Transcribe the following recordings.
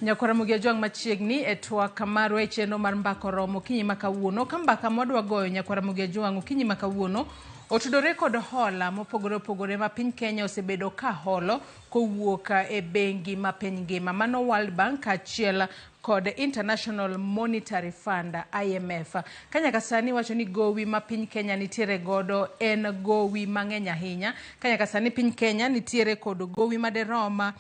Nyakwara Mugia Jwang' machiegni e twak marwa e chenro mar mbaka oromo okinyi ma kawuono. Ka mbaka mwadwa goyo Nyakwara Mugia Jwang' okinyi ma kawuono otudore kod hola mopogore opogore ma piny Kenya osebedo ka holo kowuok e bengi ma piny ngima mano World Bank kaachiel kod International Monetary Fund IMF. Ka nyaka sani wacho ni gowi ma piny Kenya nitiere godo en gowi mang'eny ahinya. Ka nyaka sani piny Kenya nitiere kod gowi maderom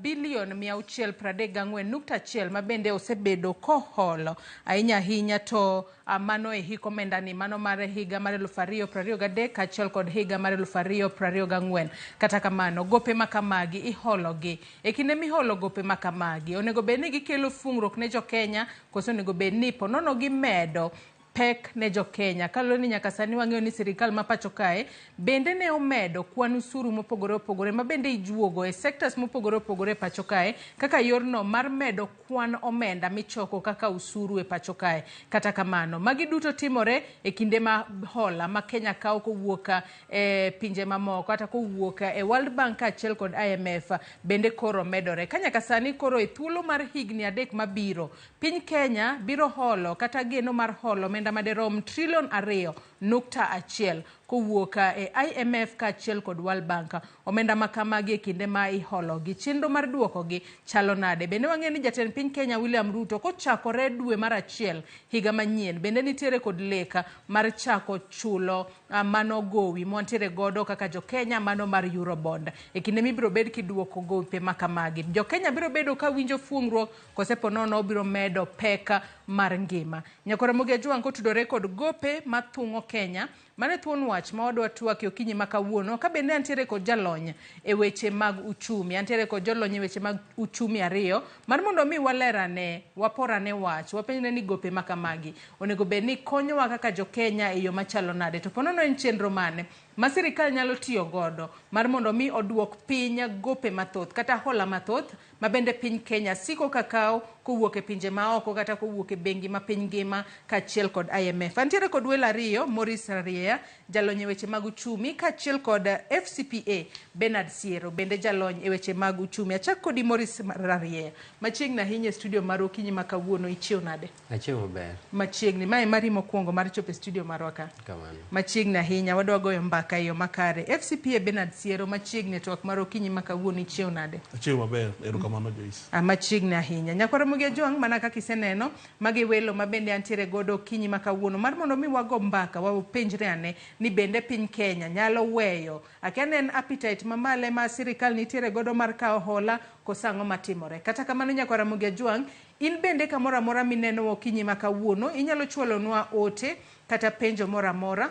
bilion 634.1 ma bende osebedo koholo ahinya ahinya to mano e hik omenda ni mano mar higa mar 2023 kaachiel kod higa mar 2024. Kata kamano gope ma kamagi ihologi. E kinde miholo gope ma kamagi onego bed ni gikelo fungruok ne jo-Kenya koso onego bed ni ponono gimedo pek ne jo-Kenya. Kaluwore ni nyaka sani wang'eyo ni sirikal ma pacho kae bende ne omedo kwan usuru mopogore opogore ma bende ijuogo e sectors mopogore opogore e pacho kae kaka yorno mar medo kwan omenda michoko kaka usuru e pacho kae. Kata kamano, magi duto timore e kinde ma hola ma Kenya kawo kowuok e pinje mamoko kata kowuok e World Bank kaachiel kod IMF bende koro medore. Ka nyaka sani koro e thuolo mar higni 3 mabiro, piny Kenya biro holo kata geno mar holo omenda maderom trilion 2.1 kowuok e IMF kaachiel kod World Bank. Omenda ma kamagi e kinde ma ihologi, chenro mar duokogi chalo nade? Bende wang'eyo ni jatend piny Kenya William Ruto kochakore dwe mar 1 higa manyien bende nitiere kod lek mar chako chulo mano gowi mwantiere godo kaka jo Kenya mano mar Eurobond. E kinde mibiro bed kiduoko gope ma kamagi, jo Kenya biro bedo ka winjo fuong'ruok kose ponono obiro medo pek mar ngima. Nyakwar Ramogi Ajwang' kotudore kod gope mathung'o Kenya, mano e thuon wach ma wadwa twak e okinyi ma kawuono. Ka bende antiere kod jalony e weche mag uchumi, antiere kod jolony e weche mag uchumi 2 mar mondo mi walerane, waporane wach, wapenjre ni gope ma kamagi onego bed ni konyowa kaka jo Kenya e yo machalo nade, to ponono en chenro mane ma sirikal nyalo tiyo godo mar mondo mi oduok piny gope mathoth kata hola mathoth ma bende piny Kenya siko ka kawo kowuok e pinje maoko kata kowuok e bengi ma piny ngima kaachiel kod IMF. Antiere kod welo 2, Maurice Rarieya, jalony e weche mag uchumi, kaachiel kod FCPA Bernard Siero, bende jalony e weche mag uchumi. Achak kodi Maurice Rarieya, machiegni ahinya e studio mar okinyi ma kawuono, ichiew nade? Achiew maber. Machiegni, mae mari mokwongo mar chopo e studio marwa ka. Kamano. Machiegni ahinya, wadwa goyo mbaka e yo makare. FCPA Bernard Siero, machiegni e twak mar okinyi ma kawuono, ichiew nade? Achiew maber, erokamano Joyce. Machiegni ahinya. Nyakwar Ramogi Ajwang', mana kaka iseneno, magi welo ma bende antiere godo okinyi ma kawuono mar mondo mi wago mbaka, wapenjre ane ni bende piny Kenya nyalo weyo, akia ne en appetite mamale ma sirikal nitiere godo mar kawo hola, koso ang'o matimore. Kata kamano Nyakwar Ramogi Ajwang', in bende kamoro amora mineno okinyi ma kawuono, inyalo chwalonwa ote kata penjo moro amora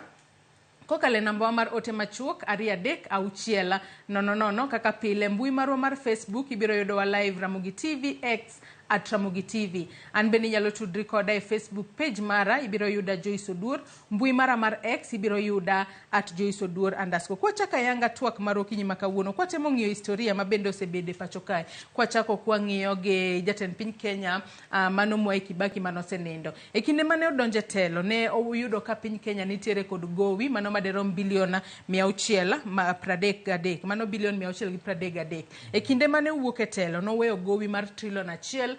kokalo e namba wa mar ote machuok 2 3 6 0 0. Kaka pile, mbui marwa mar Facebook ibiro yudowa live Ramogi TV, X at Ramogi TV. An bende inyalo tudri koda e Facebook page mara, ibiro yuda Joyce Oduor. Mbui mara mar X ibiro yuda at Joyce Oduor underscore. Kwachako ayanga twak mar okinyi ma kawuono, kwatemo ng'iyo historia ma bende osebedo e pacho kae, kwachako kwang'iyo gi jatend piny Kenya mano Mwai Kibaki mane osenindo. E kinde mane odonjo e telo, ne oyudo ka piny Kenya nitiere kod gowi mano maderom bilion 633, mano bilion 633. E kinde mane owuok e telo, noweyo gowi mar trilion 1.79.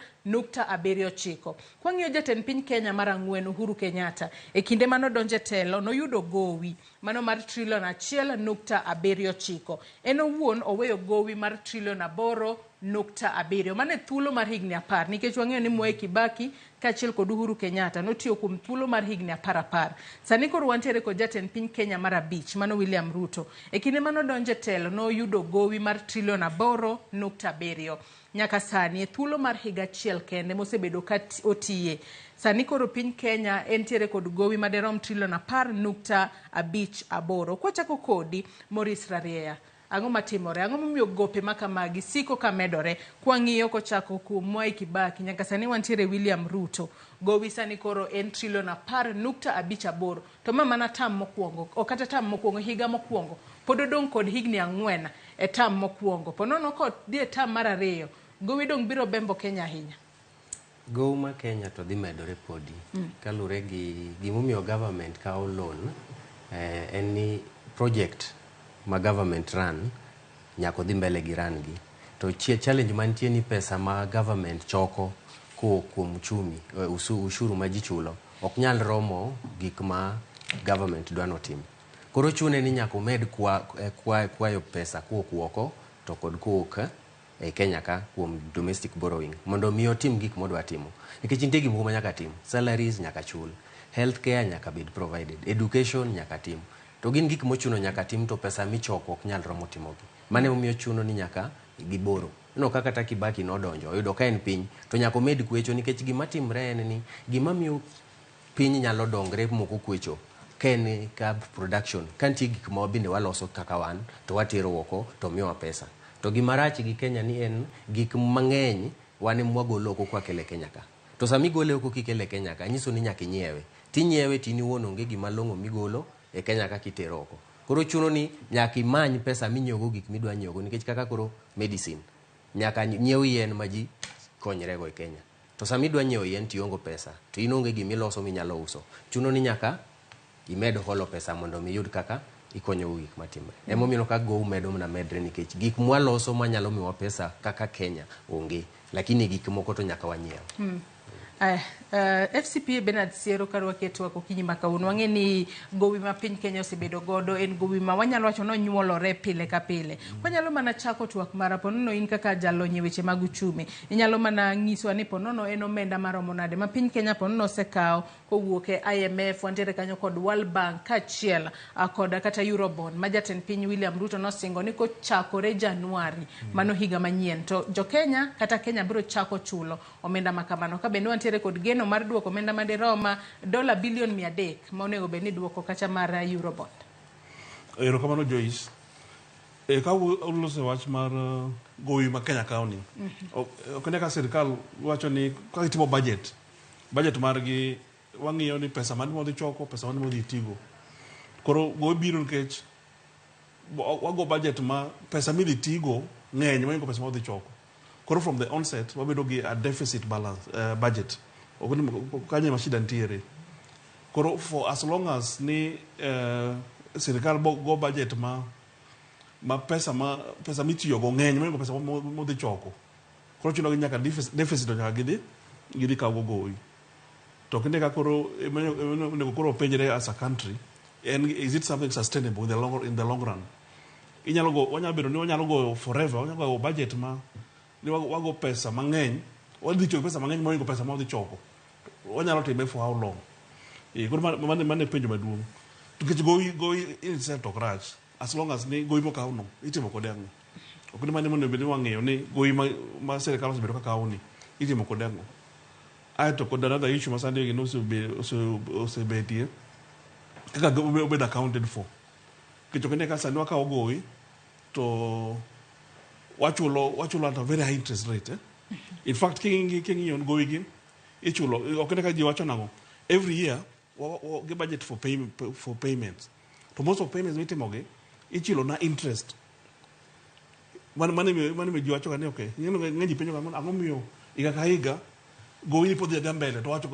Kwang'iyo jatend piny Kenya mar 4 Uhuru Kenyatta, e kinde mane odonjo e telo noyudo gowi mano mar trilion 1.79. En owuon oweyo gowi mar trilion 8.7. Mano e thuolo mar higni 10, nikech wang'eyo ni Mwai Kibaki kaachiel kod Uhuru Kenyatta notiyo kuom thuolo mar higni 10 10. Sani koro wantiere kod jatend piny Kenya mar 5 mano William Ruto. E kinde mane odonjo e telo noyudo gowi mar trilion 8.7. Nyaka sani e thuolo mar higa achiel kende mosebedo ka otiye. Sani koro piny Kenya entiere kod gowi maderom trilion 10.58. Kwachako kodi Maurice Rarieya, ang'o matimore? Ang'o momiyo gope ma kamagi siko ka medore? Kwang'iyo kochako kuom Mwai Kibaki nyaka sani wantiere William Ruto. Gowi sani koro en trilion 10.58. To ma mana tam mokwongo, ok kata tam mokwongo, higa mokwongo. Pod odong' kod higni 4 e tam mokwongo. Ponono kodhi e tam mar 2, gowi dong' biro bembo Kenya ahinya. Gowi ma Kenya to dhi medore podi. Kaluwore gi gimomiyo government kawo loan, en ni project ma government run nyaka odhi mbele gi run gi. To challenge mantie ni pesa ma government choko kowuok kuom uchumi, ushuru ma ji chulo, ok nyal romo gik ma government dwa notim. Koro chune ni nyaka omed kwayo pesa kowuok oko to kod kowuok e Kenya ka kuom domestic borrowing mondo mi otim gik modwa timo. Nikech nitie gik moko ma nyaka tim. Salaries nyaka chul, healthcare nyaka bed provided, education nyaka tim. To gin gik mochuno nyaka tim to pesa michoko ok nyal romo timogi. Mano emomiyo chuno ni nyaka giboro. Ineno ka kata Kibaki nodonjo, oyudo ka en piny, to nyaka omed kwecho nikech gima timre en ni gima miyo piny nyalo dongre moko kwecho ka en ka production, ka nitie gik ma bende waloso kaka wan to watero oko to miyowa pesa. To gima rach gi Kenya ni en gik mang'eny wan ema wagolo oko kwakelo e Kenya ka. To sama igole oko kikele e Kenya ka, nyiso ni nyaka inyiewe. Tinyiewe to in iwuon onge gima long'o migolo e Kenya ka kitero oko. Koro chuno ni nyaka imany pesa minyiewogo gik midwa nyiewogo nikech kaka koro medicine, nyaka nyiew yien ma ji konyrego e Kenya. To sama idwa nyiewo yien to ionge pesa, to in onge gimiloso minyalo uso. Chuno ni nyaka imed holo pesa mondo mi iyud kaka ikonyogo gik matimre. Emomiyo ka gowi medo mana medre nikech gik mwaloso manyalo miyowa pesa kaka Kenya onge, lakini gik moko to nyaka wanyiew. FCPA Bernard Siero karwaki e twak okinyi ma kawuono. Wang'e ni gowi ma piny Kenya osebedo godo en gowi ma wanyalo wacho ni onyuolore pile ka pile. Wanyalo mana chako twak mara ponono in kaka jalony e weche mag uchumi. Inyalo mana nyiswa ni ponono en omenda maromo nade ma piny Kenya ponono osekawo kowuok e IMF, wantiere kanyo kod World Bank kaachiel kod kata Eurobond ma jatend piny William Ruto nosingo ni kochakore Januari mano higa manyien to jo Kenya kata Kenya biro chako chulo omenda ma kamano. Ka bende wantiere kod geno mar duoko omenda madirom dola bilion 300 ma onego bed ni duoko kacha mar Eurobond. Erokamano Joyce. Ka uloso wach mar gowi ma Kenya kawo ni, ok ne ka sirikal wacho ni ka gitimo budget, budget margi wang'iyo ni pesa mane modhi choko, pesa mane modhi tigo. Koro gowi biro nikech wago budget ma pesa midhi tigo ng'eny mohingo pesa modhi choko. Koro from the onset wabedo gi a deficit balance budget. Ok ni kanyo ema shida nitiere. Koro for as long as ni sirikal go budget ma pesa mitiyogo ng'eny mohingo pesa modhi choko. Koro chuno gi nyaka deficit to nyaka gidhi kaw go gowi. To kinde ka koro onego koro penjre as a country, en is it something sustainable in the long run? Inyalo go wanyalo bedo ni wanyalo go forever, wanyalo go budget ma ni wago pesa mang'eny, wadhi tiyo gi pesa mang'eny mohingo pesa ma wadhi choko. Wanyalo time for how long? Koro mano e penjo maduong'. Nikech gowi in itself ok rach as long as ni gowi mokaw no itimo kode ang'o. Ok ni mano monego bed ni wang'iyo ni gowi ma sirikal osebedo ka kawo ni itimo kode ang'o. Aeto kod another issue ma sani gino osebetie kaka obedo accounted for. Nikech ok ne ka sani wakawo gowi to wachulo at a very high interest rate. In fact, king'iyo gowi gi ichulo ok ne ka ji wacho nang'o every year gi budget for payments to most of payments mitimo gi ichulo na interest. Mano ji wacho ga ni okay, ng'eny ji penjo ga ang'o miyo higa ka higa gowi pod dhi adhiya mbele to wacho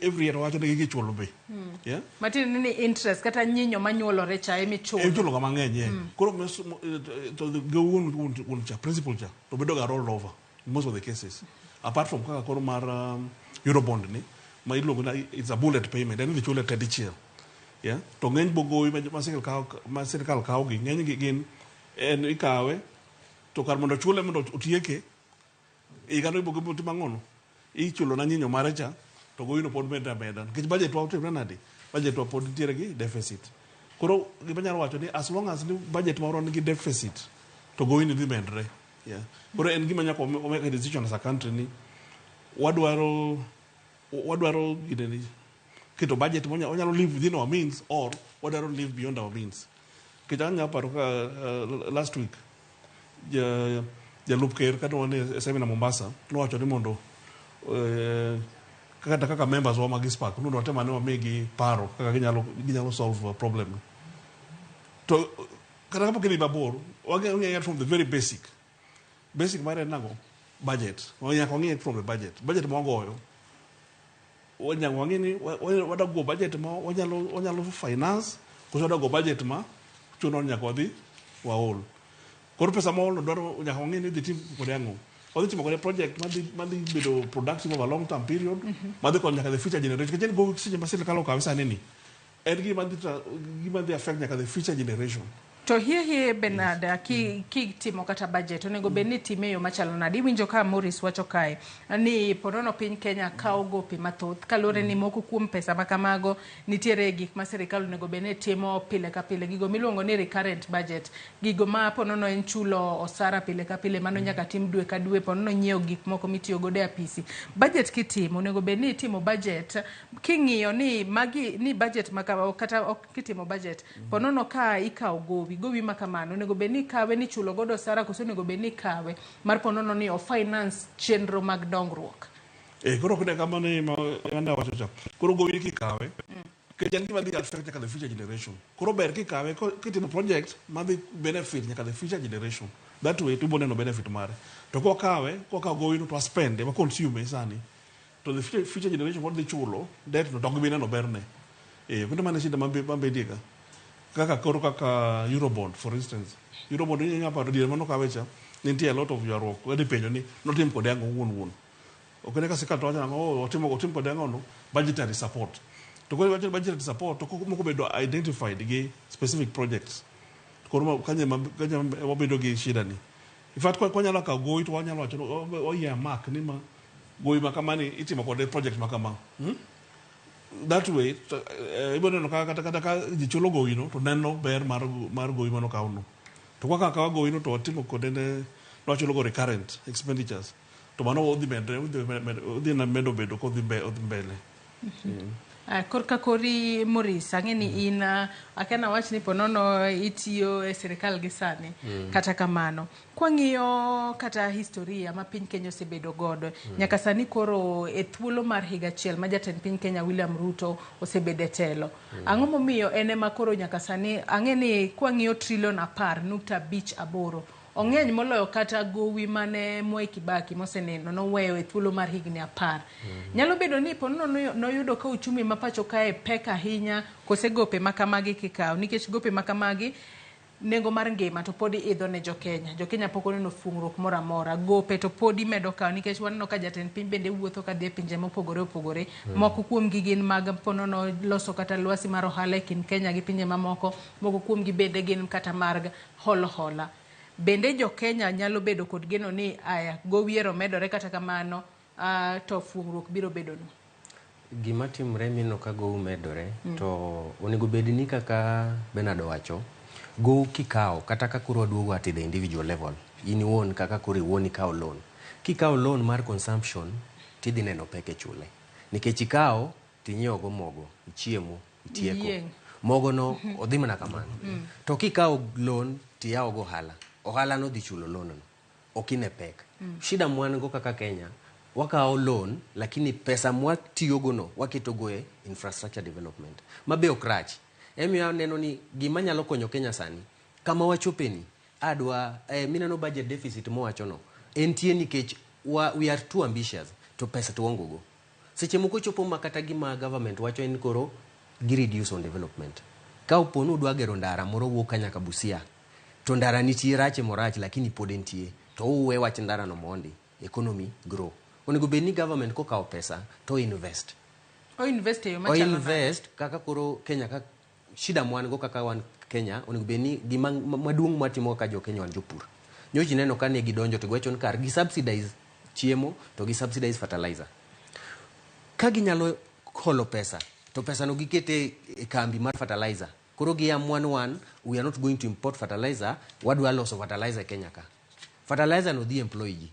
every year to wacho ni gichulo be, yeah. Matiende ni interest kata nyinyo manyuolore cha emichulo. Ichulo ga mang'eny, yeah. Koro to gowi wuon cha principal cha to bedo ga rolled over in most of the cases, apart from kaka koro mar Eurobond ni ma iluongo ni it's a bullet payment, en idhi chule te dichiel, yeah. To ng'eny gowi ma sirikal kawo gi ng'eny gi gin en ikawe to kar mondo chule mondo otieke higano ibo timo ang'ono ichulo na nyinyo mare cha to gowi no pod medre ameda nikech budget wa otimre nade, budget wa pod nitiere gi deficit. Koro gima anyalo wacho ni as long as ni budget marwa nigi deficit to gowi ni dhi medre, yeah. Koro en gima nyaka wa make a decision as a country ni wadwaro gineni keto budget wanyalo live within our means or wadwaro live beyond our means. Nikech anyalo paro ka last week jalup ker kane wan e seminar Mombasa nowacho ni mondo kata kaka members wa mag ICPAK mondo watem ane wamigi paro kaka ginyalo solve problem to kata kapok idhi mabor wang'iyo from the very basic. Basic mare en nang'o? Budget. Nyaka wang'i from the budget, budget ma wagoyo nyaka wang'i ni wadwa go budget ma wanyalo finance koso wadwa go budget ma chuno ni nyaka wadhi Waol. Koro pesa ma waol no dwaro nyaka wang'e ni idhi tim kode ang'o. Wadhi timo kode project madhi bedo productive over long term period, madhi konyo nyaka the future generation. Nikech en gowi seche ma sirkal okawe sani ni, en gima dhi affect nyaka the future generation. To hie hie Bernard, kitimo kata budget, onego bed ni itime e yo machalo nade? Iwinjo ka Morris wacho kae ni ponono piny Kenya kawo gope mathoth kaluwore ni moko kuom pesa ma kamago nitiere gik ma sirikal onego bed ni timo pile ka pile, gigo miluongo ni recurrent budget, gigo ma ponono en chulo osara pile ka pile, mano nyaka tim dwe ka dwe, ponono nyiewo gik moko mitiyo godo e apisi. Budget kitimo, onego bed ni itimo budget king'iyo ni magi ni budget ma kata ok kitimo budget ponono ka ikawo gowi gowi ma kamano onego bed ni ikawe ni chulo godo osara koso onego bed ni ikawe mar ponono ni o finance chenro mag dongruok. Eh, koro ok ne kamano ema ema wacho cha. Koro gowi kikawe, nikech en gima dhi affect nyaka the future generation. Koro ber kikawe kitimo project madhi benefit nyaka the future generation. That way to neno benefit mare. To kwakawo gowi no to waspende, wa consume sani. To the future generation pod dhi chulo debt no to ok gibi neno berne. Eh, kendo mano e shida mabedie ka. Kaka koro kaka Eurobond for instance. Eurobond inyalo paro diere manokawe cha, nitie a lot of ywaruok. Wadhi penjo ni notim kode ang'o wuon wuon. Ok ne ka sirkal to wacho nang'o, oh, otimo otim kode ang'o no, budgetary support. To koro iwacho ni budgetary support to moko bedo identified gi specific projects. Koro kanye wabedo gi shida ni. In fact, kwa wanyalo kawo gowi to wanyalo wacho ni oyie mark ni ma gowi ma kamani itimo kode project ma kama. That way, to, ibiro neno ka kata ka ji chulo gowi no to neno ber mar gowi manokaw no. To kwaka kawa gowi no to watimo kode ne wachulo go recurrent expenditures. To mano odhi medre, odhi na medo bedo kodhi odhi mbele. Korka kori Maurice, ang'e ni in akia nawach ni ponono itiyo e sirikal gi sani. Kata kamano, kwang'iyo kata historia ma piny Kenya osebedo godo nyaka sani koro e thuolo mar higa achiel ma jatend piny Kenya William Ruto osebedo e telo. Ang'o momiyo en ema koro nyaka sani ang'e ni kwang'iyo trilion 10.58 ong'eny moloyo kata gowi mane Mwai Kibaki moseneno noweyo e thuolo mar higni 10. Nyalo bedo ni ponono noyudo ka uchumi ma pacho kae pek ahinya kose gope ma kamagi kikawo nikech gope ma kamagi nengo mar ngima to podi idho ne jokenya. Jokenya pok oneno fungruok moro amora. Gope to podi medo kawo nikech waneno ka jatend piny bende wuotho kadhi e pinje mopogore opogore. Moko kuomgi gin mag ponono loso kata lwasi mar ohala e kind Kenya gi pinje mamoko. Moko kuomgi bende gin kata mar holo hola. Bende jokenya nyalo bedo kod geno ni aya gowi ero medore kata kamano to fungruok biro bedo no. Gima timre mineno ka gowi medore to onego bed ni kaka Bernard owacho, gowi kikawo kata ka koro waduogo at the individual level, in iwuon kaka koro iwuon ikawo loan. Kikawo loan mar consumption tidhi neno pek e chule. Nikech ikawo tinyiewo go mogo, ichiemo, itieko. Iyieng'. Mogo no odhi mana kamano. To kikawo loan tiyawo go ohala, ohala no dhi chulo loan no. Ok ine pek. Shida mwan go kaka Kenya, wakawo loan lakini pesa mwatiyogo no waketo go e infrastructure development. Ma be ok rach. Emiyo aneno ni gima nyalo konyo Kenya sani, kama wachopeni, adwa mineno budget deficit mowacho no, entie nikech we are too ambitious to pesa to waonge go. Seche moko chopo ma kata gima government wacho en koro gi reduce on development. Ka opo ni udwa gero ndara moro wuok ka nyaka Busia, to ndara nitie rache morach lakini pod entie, to uwe wach ndara no mondi, economy grow. Onego bed ni government kokawo pesa to invest. O invest e yo O machalo nade? invest kaka koro Kenya ka shida mwan go kaka wan Kenya onego bed ni gima maduong' mwatimo kaka jo Kenya wan jopur. Nyocha ineno ka ne gidonjo to giwacho ni kar gi subsidize chiemo to gi subsidize fertilizer. Ka ginyalo holo pesa to pesa no gikete e kambi mar fertilizer. Koro gi amua wan we are not going to import fertilizer, wadwa loso fertilizer e Kenya ka. Fertilizer no dhi employ ji.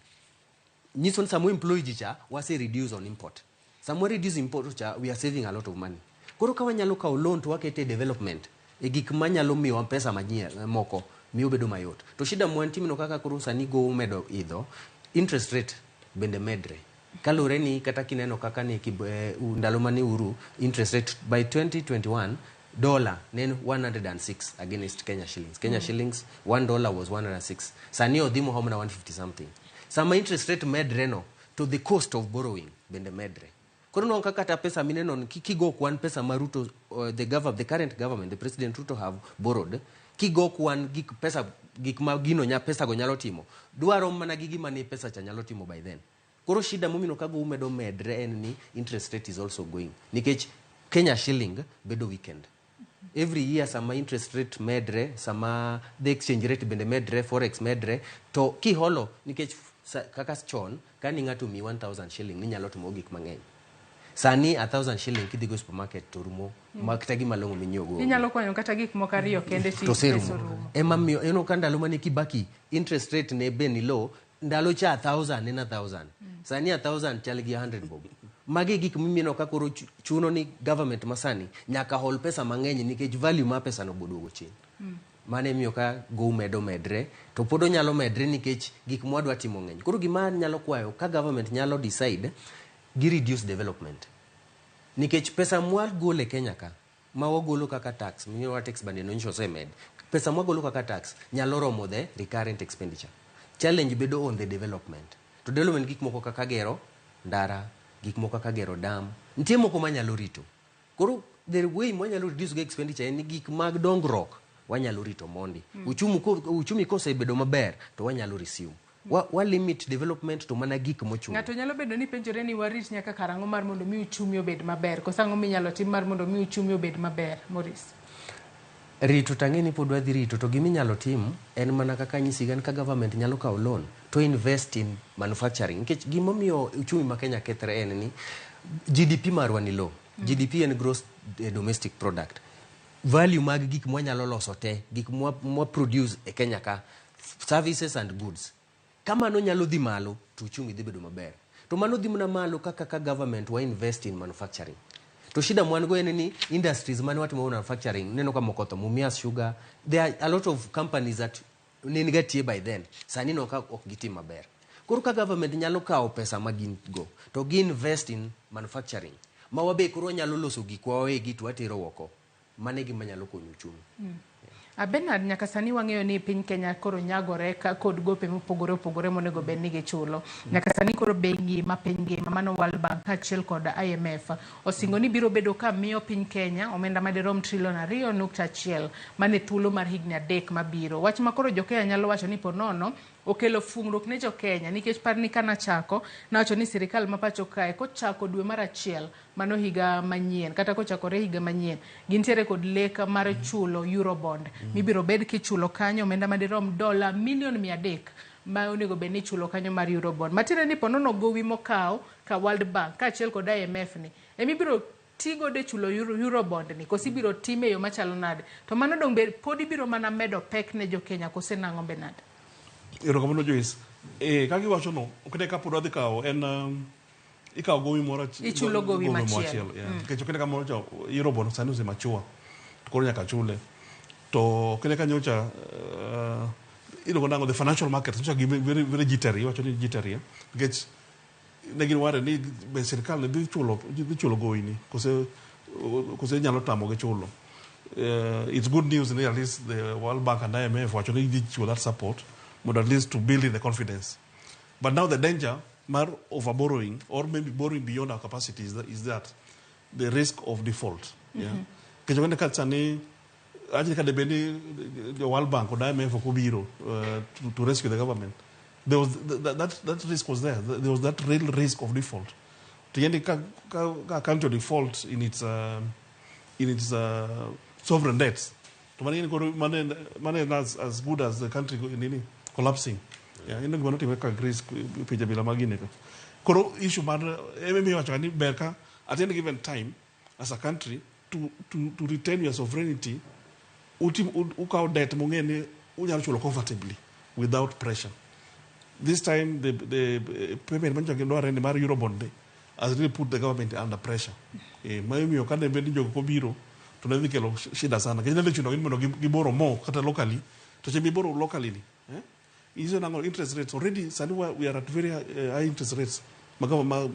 Nyiso ni sama employ ji cha, wase reduce on import. Sama reduce import cha, we are saving a lot of money. Koro ka wanyalo kawo loan to wakete e development, e gik manyalo miyowa pesa manyien moko, miyo bedo mayot. To shida mwantimno kaka koro sani gowo medo idho, interest rate bende medre. Kaluwore ni kata kineno kaka ne ndalo mane Uhuru, interest rate by 2021 dollar ne en 106 against Kenya shillings. Kenya shillings, $1 was 106. Sani odhi mohomo na 150 something. Sama interest rate medre no, to the cost of borrowing bende medre. Koro nwang'o ka kata pesa mineno ni kigo kwan pesa ma Ruto, the current government, the President Ruto have borrowed, kigo kwan gik pesa gik ma gino nya pesa go nyalo timo dwaro mana gi gima ne pesa cha nyalo timo by then. Koro shida momino ka gowi medo medre en ni interest rate is also going nikech Kenya shilling bedo weakened every year. Sama interest rate medre, sama the exchange rate bende medre, forex medre, to kiholo nikech kaka chon kani ng'ato mi 1000 shilling ninyalo timo gik mang'eny, sani 1000 shilling kidhigo e supermarket to rumo ma kata gima long'o minyiewo go onge. Inyalo kwanyo kata gik moko ariyo kende ti To pesa oserumo. Orumo. Ema miyo ineno ka ndalo mane Kibaki interest rate ne be ni low, ndalo cha 1000 en 1000, sani 1000 chal gi 100 bob. Magi e gik mimieno ka koro chuno ni government masani nyaka hol pesa mang'eny nikech value mar pesa no boduogo chien. Mano emiyo ka gowi medo medre to pod onyalo medre nikech gik mwadwa timo ng'eny. Koro gima nyalo kwayo ka government nyalo decide gi reduce development nikech pesa mwagolo e Kenya ka ma wagolo kaka tax miwa tax bande nonyiso osemed pesa mwagolo kaka tax nyalo romo the recurrent expenditure. Challenge bedo on the development, to development gik moko kaka gero ndara, gik moko kaka gero dam, nitie moko manyalo rito. Koro the way mwanyalo reduce go expenditure en ni gik mag dongruok wanyalo rito mondi uchumi kosebedo maber to wanyalo resume wa limit development to mana gik mochuno. Ng'ato nyalo bedo ni penjore ni warit nyaka karang'o mar mondo mi uchumi obed maber, koso ang'o minyalo tim mar mondo mi uchumi obed maber, Maurice? Rito tang'e ni pod wadhi rito, to giminyalo tim en mana kaka anyisi gan ka government nyalo kawo loan to invest in manufacturing nikech gimomiyo uchumi ma Kenya kethre en ni GDP marwa ni low. GDP en gross domestic product, value mag gik mwanyalo loso te, gik mwa produce e Kenya ka, services and goods. Ka mano nyalo dhi malo to uchumi dhi bedo maber, to mano dhi mana malo kaka ka government wa invest in manufacturing. To shida mwan go en ni industries mane watimo manufacturing neno ka moko tho. Mumias Sugar, there are a lot of companies that ne niga tie by then, sani no ka ok gitim maber. Koro ka government nyalo kawo pesa ma gin go to gi invest in manufacturing ma wabe koro wanyalo loso gikwa wawegi to watero oko, mano e gima nyalo konyo uchumi. Bernard, nyaka sani wang'eyo ni piny Kenya koro nyagore ka kod gope mopogore opogore monego bed ni gichulo. Nyaka sani koro bengi ma piny ngima mano World Bank kaachiel kod IMF osingo ni biro bedo ka miyo piny Kenya omenda madirom trilion 2.1 mane thuolo mar higni 3 mabiro. Wach ma koro jo Kenya nyalo wacho ni po nono okelo fungruok ne jo Kenya nikech par ni kana chako nawacho ni sirikal ma pacho kae kochako dwe mar achiel mano higa manyien kata kochakore higa manyien gintiere kod lek mar chulo Eurobond mibiro bed kichulo kanyo omenda madirom dola milion 300 ma onego bed ni ichulo kanyo mar Eurobond. Matiende ni ponono gowi mokaw ka World Bank kaachiel kod IMF ni emibiro ti godo e chulo Eurobond ni koso ibiro time e yo machalo nade? To mano dong' be pod ibiro mana medo pek ne jo Kenya kose nang'o, Bernard? Erokamano, Joyce. Kaka iwacho no, ok ne kapod wadhi kawo en ikawo gowi moro Ichulo gowi machielo. Yeah. Nikech ok ne kamoro cha Eurobond sani ose mature to koro nyaka chule. To ok ne ka nyocha iluongo nang'o, the financial markets nyocha gi very very jittery, iwacho ni jittery, eh? Nikech ne gin ware ni be sirikal ne dhi chulo gowi ni kose nyalo tamogi chulo. It's good news ni at least the World Bank and IMF wacho ni dhi chiwo that support mondo at least to build in the confidence. But now the danger mar overborrowing or maybe borrowing beyond our capacity is that the risk of default. Yeah. Nikech ok ka sani actually ka debed ni the World Bank or IMF ok obiro to rescue the government, there was that risk was there. There was that real risk of default. Tiende ka country default in its sovereign debts, to mano koro mano en as good as the country nini collapsing. Yeah, ineno gima notimore ka Greece, pinje bila mag gini ka. Koro issue mar ema iwacho ni ber ka at any given time as a country to retain your sovereignty, utim ukawo debt mong'e ni unyalo chulo comfortably without pressure. This time the payment manyocha gidware ni mar Eurobond ni has really put the government under pressure. Momiyo kane bed ni jogo kobiro to ne dhi kelo shida sana. Nikech ne dhi chuno gi ni mondo giborrow more kata locally. To seche miborrow locally ni, eh? Inyiso nang'o, interest rates already sani we are at very high interest rates ma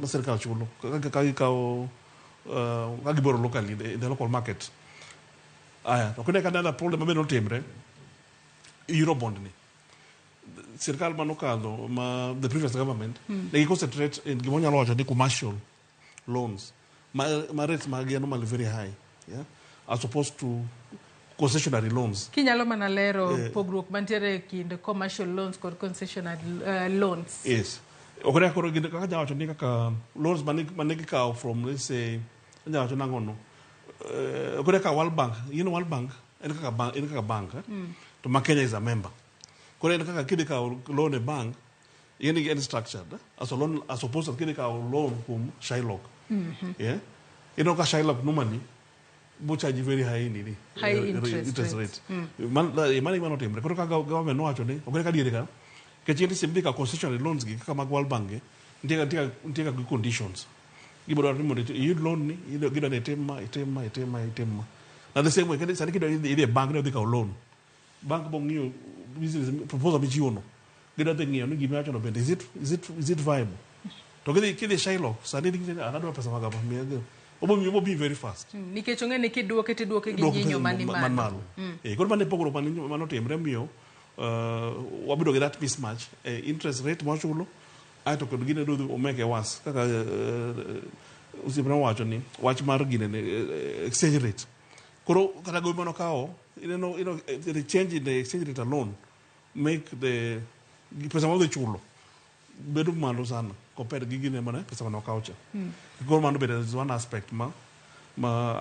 sirikal chulo ka gikawo ka giborrow locally in the local market. Aya, to kine ka another problem mabende notimre, Eurobond ni. Sirikal manokadho ma the previous government ne gi concentrate in gima wanyalo wacho ni commercial loans ma rates mag gi are normally very high, yeah, as opposed to Concessionary loans. Kinyalo mana lero pogruok mantiere e kind commercial loans kod concessionary loans. Yes. Ok koro gin kaka jawacho ni kaka loans mane gikawo from, let's say, anya wacho nang'o no. Ok kaka World Bank, World Bank en kaka bank, en kaka bank, eh? To ma Kenya is a member. Koro en kaka kidhi kawo loan e bank, en structured, eh? As a loan, as opposed to kidhi kawo loan kuom Shylock. Yeah? You know ka Shylock normally bo charge very high nini. High interest interest rate. Rate. Man mano gima notimre. Koro ka government nowacho ni ok ka diere ka nikech in simbi ka concessionary loans gi kaka mag World Bank gi nitie ka gi conditions. Gibiro dwaro ni mondo iyud loan ni gidwa ni itim ma, itim ma, itim ma, itim ma. Na the same way kendo sani kidwa idhi e bank ni odhi kawo loan. Bank bo ng'iyo business proposal michiwo no. Gidwa dhi ng'iyo ni gima iwacho no bende is it viable. To kidhi Shylock sani idhi an adwa pesa mag kama miya go. Obo be very fast. Nikech ong'e ni kiduoke tiduoke gi Duoko nyinyo pesa mani man malo. Malo. Koro mano e pogruok manotimre miyo wabedo gi that mismatch e interest rate mwachulo aeto kod gine dodhi omeke was kaka osiepna owacho ni wach mar gine ni, exchange rate. Koro kata gowi manokawo ineno, the change in the exchange rate alone make the pesa modhi chulo bedo malo sana compared gi gine mane pesa mane okawo cha. Koro mano bende is one aspect ma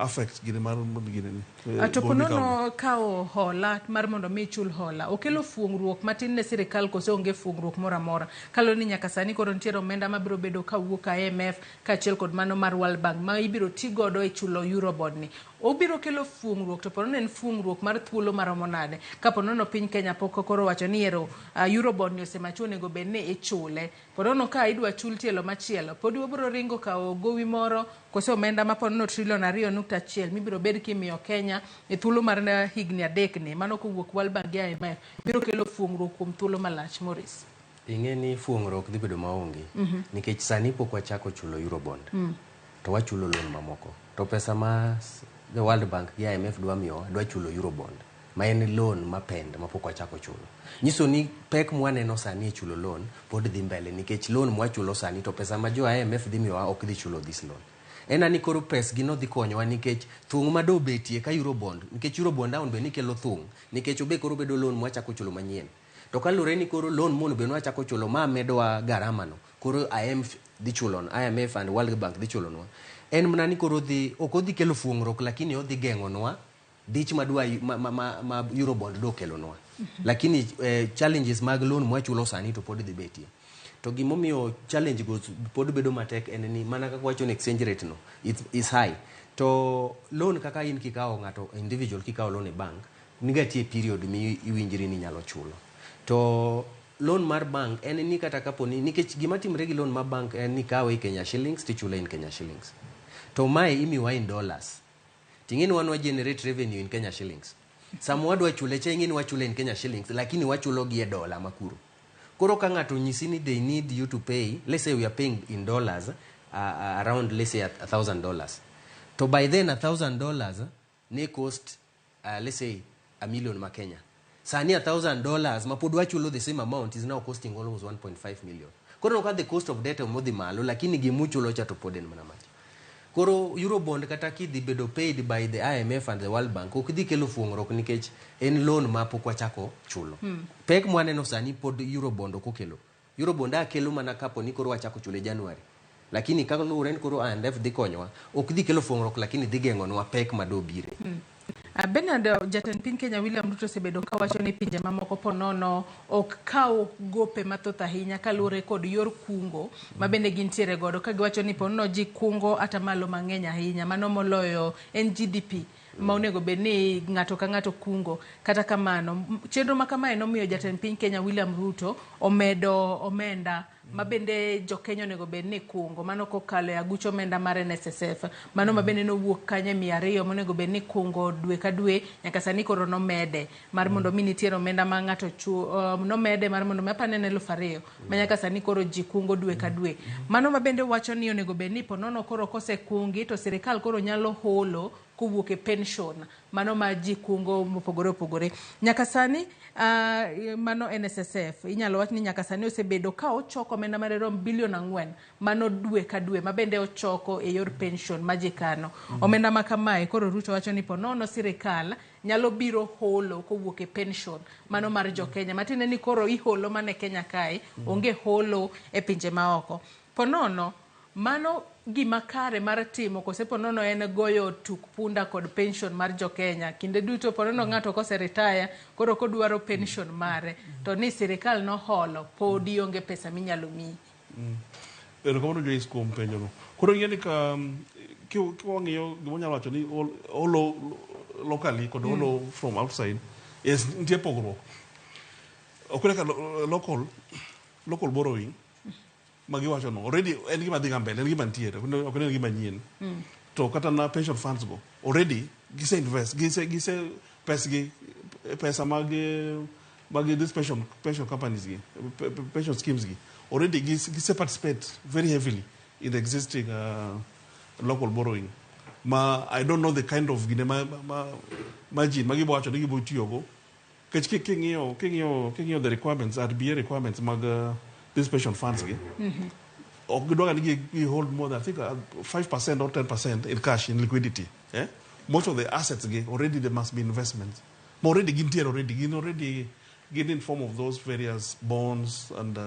affect gine mar gine ni. To Gowi mikawo ni. ponono kawo hola mar mondo mi ichul hola okelo fuong'ruok matin ne sirikal kose onge fuong'ruok moro amora kaluwore ni nyaka sani koro nitiere omenda mabiro bedo kawuok IMF kaachiel kod mano mar World Bank ma ibiro ti godo e chulo Eurobond ni obiro kelo fuong'ruok to ponono en fuong'ruok mar thuolo maromo nade kaponono piny Kenya pok koro wacho ni ero Eurobond ni osemacho onego bed ni ichule ponono ka idwa chul tielo machielo pod wabiro ringo kawo gowi moro kose omenda ma ponono trilion 2.1 mibiro bed kimiyo Kenya e thuolo mar higni 3 ni mano kowuok World Bank gi IMF biro kelo fuong'ruok kuom thuolo malach, Maurice. Ing'e ni fuong'ruok dhi bedo maonge nikech sani pok wachako chulo Eurobond to wachulo loan mamoko to pesa ma the World Bank gi IMF dwa miyowa dwa chulo Eurobond ma en loan mapend mapok wachako chulo. Nyiso ni pek mwaneno sani e chulo loan pod dhi mbele nikech loan mwachulo sani to pesa ma jo IMF dhi miyowa ok dhi chulo this loan. En ani koro pesgi no dhi konyowa nikech thung' ma dobetie ka Eurobond, nikech Eurobond down be ni kelo thung' nikech obe koro bedo loan mwachako chulo manyien. To kaluwore ni koro loan mondo bed nwachako chulo ma medowa garama no, koro IMF dhi chulo, IMF and World Bank dhi chulonwa. En mana ni koro dhi ok odhi kelo fuong'ruok lakini odhi geng'onwa dich madwa ma Eurobond do kelonwa. Lakini challenges mag loan mwachulo sani to pod dhi betie. To gimomiyo challenge go pod bedo matek en ni mana kaka wacho ni exchange rate no is high. To loan kaka in kikawo ng'ato individual kikawo loan e bank nigatie period mi iwinjri ni inyalo chulo. To loan mar bank en ni kata kapo ni nikech gima timre gi loan mar bank en ni ikawe e Kenya shillings tichule in Kenya shillings. To mae imiwa in dollars. Ting'e ni wan wa generate revenue in Kenya shillings. Sama wadwa chule cha ing'e ni wachule in Kenya shillings lakini wachulo gi e dola makuro. Koro ka ng'ato onyisi ni they need you to pay, let's say we are paying in dollars, around, let's say, $1,000. To by then $1,000 ne cost, let's say, a million ma Kenya. Sani $1,000 ma pod wachulo the same amount is now costing almost 1.5 million. Koro ka the cost of debt modhi malo lakini gimuchulo cha to pod en mana macha. Koro Eurobond kata kidhi bedo paid by the IMF and the World Bank ok dhi kelo fuong'ruok nikech en loan ma pok wachako chulo. Pek mwaneno sani pod Eurobond ok okelo. Eurobond a kelo mana kapo ni koro wachako chule January. Lakini kaluwore ni koro IMF dhi konyowa, ok dhi kelo fuong'ruok lakini dhi geng'onwa pek madobire. Bernard, jatend piny Kenya William Ruto osebedo kawacho ni pinje mamoko ponono ok kaw gope mathoth ahinya kaluwore kod yor kungo ma bende gintiere godo ka giwacho ni ponono ji kungo atamalo mang'eny ahinya mano moloyo en GDP ma onego bed ni ng'ato ka ng'ato kungo. Kata kamano chenro ma kamae nomiyo jatend piny Kenya William Ruto omedo omenda ma bende jokenya onego bed ni kungo mano kokalo e aguch omenda mar NSSF mano ma bende nowuok kanyo e 200 monego bed ni kungo dwe ka dwe nyaka sani koro nomede mar mondo mi nitiere omenda ma ng'ato nomede mar mondo mi apani en 2000 ma nyaka sani koro ji kungo dwe ka dwe mano ma bende wacho ni onego bed ni ponono koro kosekungi to sirikal koro nyalo holo. kowuok e pension mano ma ji kungo mopogore opogore. Nyaka sani mano NSSF inyalo wach ni nyaka sani osebedo ka ochoko omenda madirom bilion 4 mano dwe ka dwe ma bende ochoko e yor pension ma ji kano. Omenda ma kamae koro Ruto wacho ni ponono sirikal nyalo biro holo kowuok e pension mano mar jo Kenya. Matiende ni koro iholo mana e Kenya kae, onge holo e pinje maoko. Ponono mano gima kare mar timo kose ponono en goyo tuk punda kod pension mar jo Kenya. Kinde duto ponono ng'ato kose retire koro kodwaro pension mare to ni sirikal noholo podi onge pesa minyalo miyi. Erokamano Joyce kuom penjono. Koro ing'e ni ka kiwang'iyo gima wanyalo wacho ni holo locally kod holo from outside, yes, nitie pogruok. Ok kaka local borrowing ma giwacho no already en gima dhi ga mbele, en gima nitiere, ok en gima nyien. To kata na pension funds go already gise invest, gise pesgi, pesa mag these pension companies gi, pension schemes gi already gise participate very heavily in the existing local borrowing. Ma I don't know the kind of gine ma margin ma gibo wacho ni gibo tiyogo. Nikech king'iyo the requirements, RBA requirements mag these pension funds gi, ok gidwa ni gi hold more than I think 5% or 10% in cash, in liquidity. Eh? Most of the assets gi already there must be investments. Ma already gintiere already, gin already gin in form of those various bonds and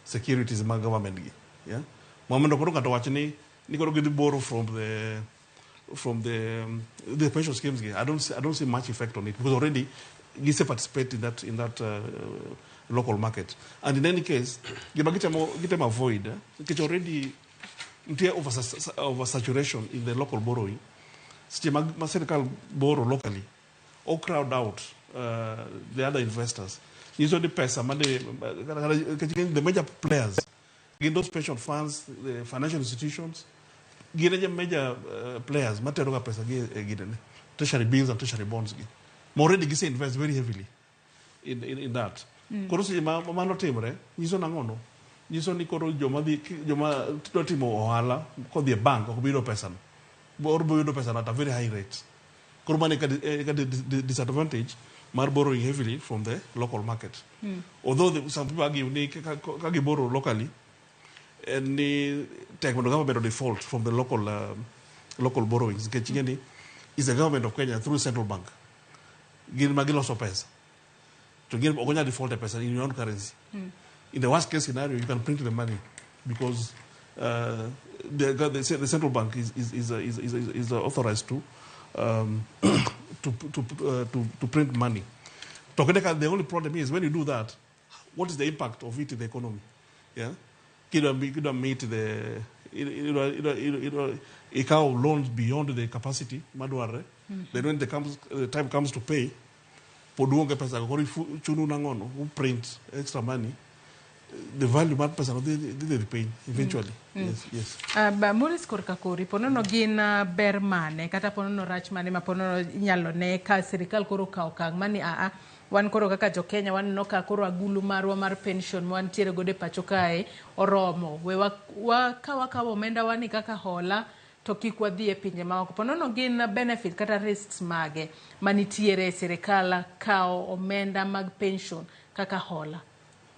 securities mag government gi. Yeah? Ma mondo koro ng'ato wach ni koro gidhi borrow from the pension schemes gi. I don't see much effect on it because already gise participate in that local market. And in any case, gima gitemo avoid, nikech already nitie oversaturation in the local borrowing. Seche ma sirikal borrow locally, o crowd out the other investors. Nyiso ni pesa mane nikech the major players gin those pension funds, the financial institutions, gin e major players matero ga pesa gi e ginene treasury bills and treasury bonds gi. Ma already gise invest very heavily in that. Koro seche ma mano timre, nyiso nang'ono? Nyiso ni koro joma dwa timo ohala kodhi e bank ok bi yudo pesa no. Or bo yudo pesa no at a very high rate. Koro mano e ka disadvantage mar borrowing heavily from the local market. Although some people argue ni ka giborrow locally, en ni tek mondo government default from the local borrowings. Nikech ing'e ni is the government of Kenya through central bank. Gin ma giloso pesa. To gin ok onyal default e pesa in your own currency. In the worst case scenario, you can print the money because the central bank is authorized to print money. To the only problem is when you do that, what is the impact of it in the economy? Yeah, kidwa meet the ikawo loans beyond the capacity madwarre. Then when the time comes to pay, pod uonge pesa koro chunu nang'ono u print extra money, the value mar pesa no dhi piny eventually. Yes. Ba Maurice, korka kori ponono gin ber mane kata ponono rach mane ma ponono inyalo ne ka sirikal koro okawo okang' mani aa wan koro kaka jo Kenya waneno ka koro agulu marwa mar pension ma wantiere godo e pacho kae oromo we wa ka wakawo omenda wani kaka hola to kik wadhi e pinje maoko. Ponono gin benefit kata risks mage manitiere e sirikal kawo omenda mag pension kaka hola?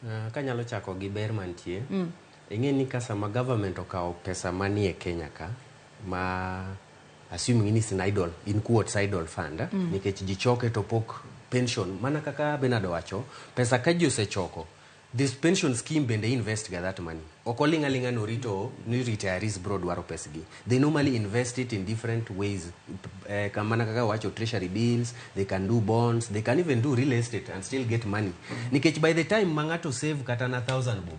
Kanyalo chako gi ber mantie, ing'e ni ka sama government okawo pesa manie Kenya ka ma assuming ni is an idle, in quotes, idle fund, nikech ji choke to pok pension mana kaka Bernard owacho, pesa ka ji osechoko, this pension scheme bende invest ga that money. Ok oling' aling'a norito ni retirees bro dwaro pesgi. They normally invest it in different ways, mana kaka wacho, treasury bills, they can do bonds, they can even do real estate and still get money, nikech by the time ma ng'ato save kata na 1000 bob,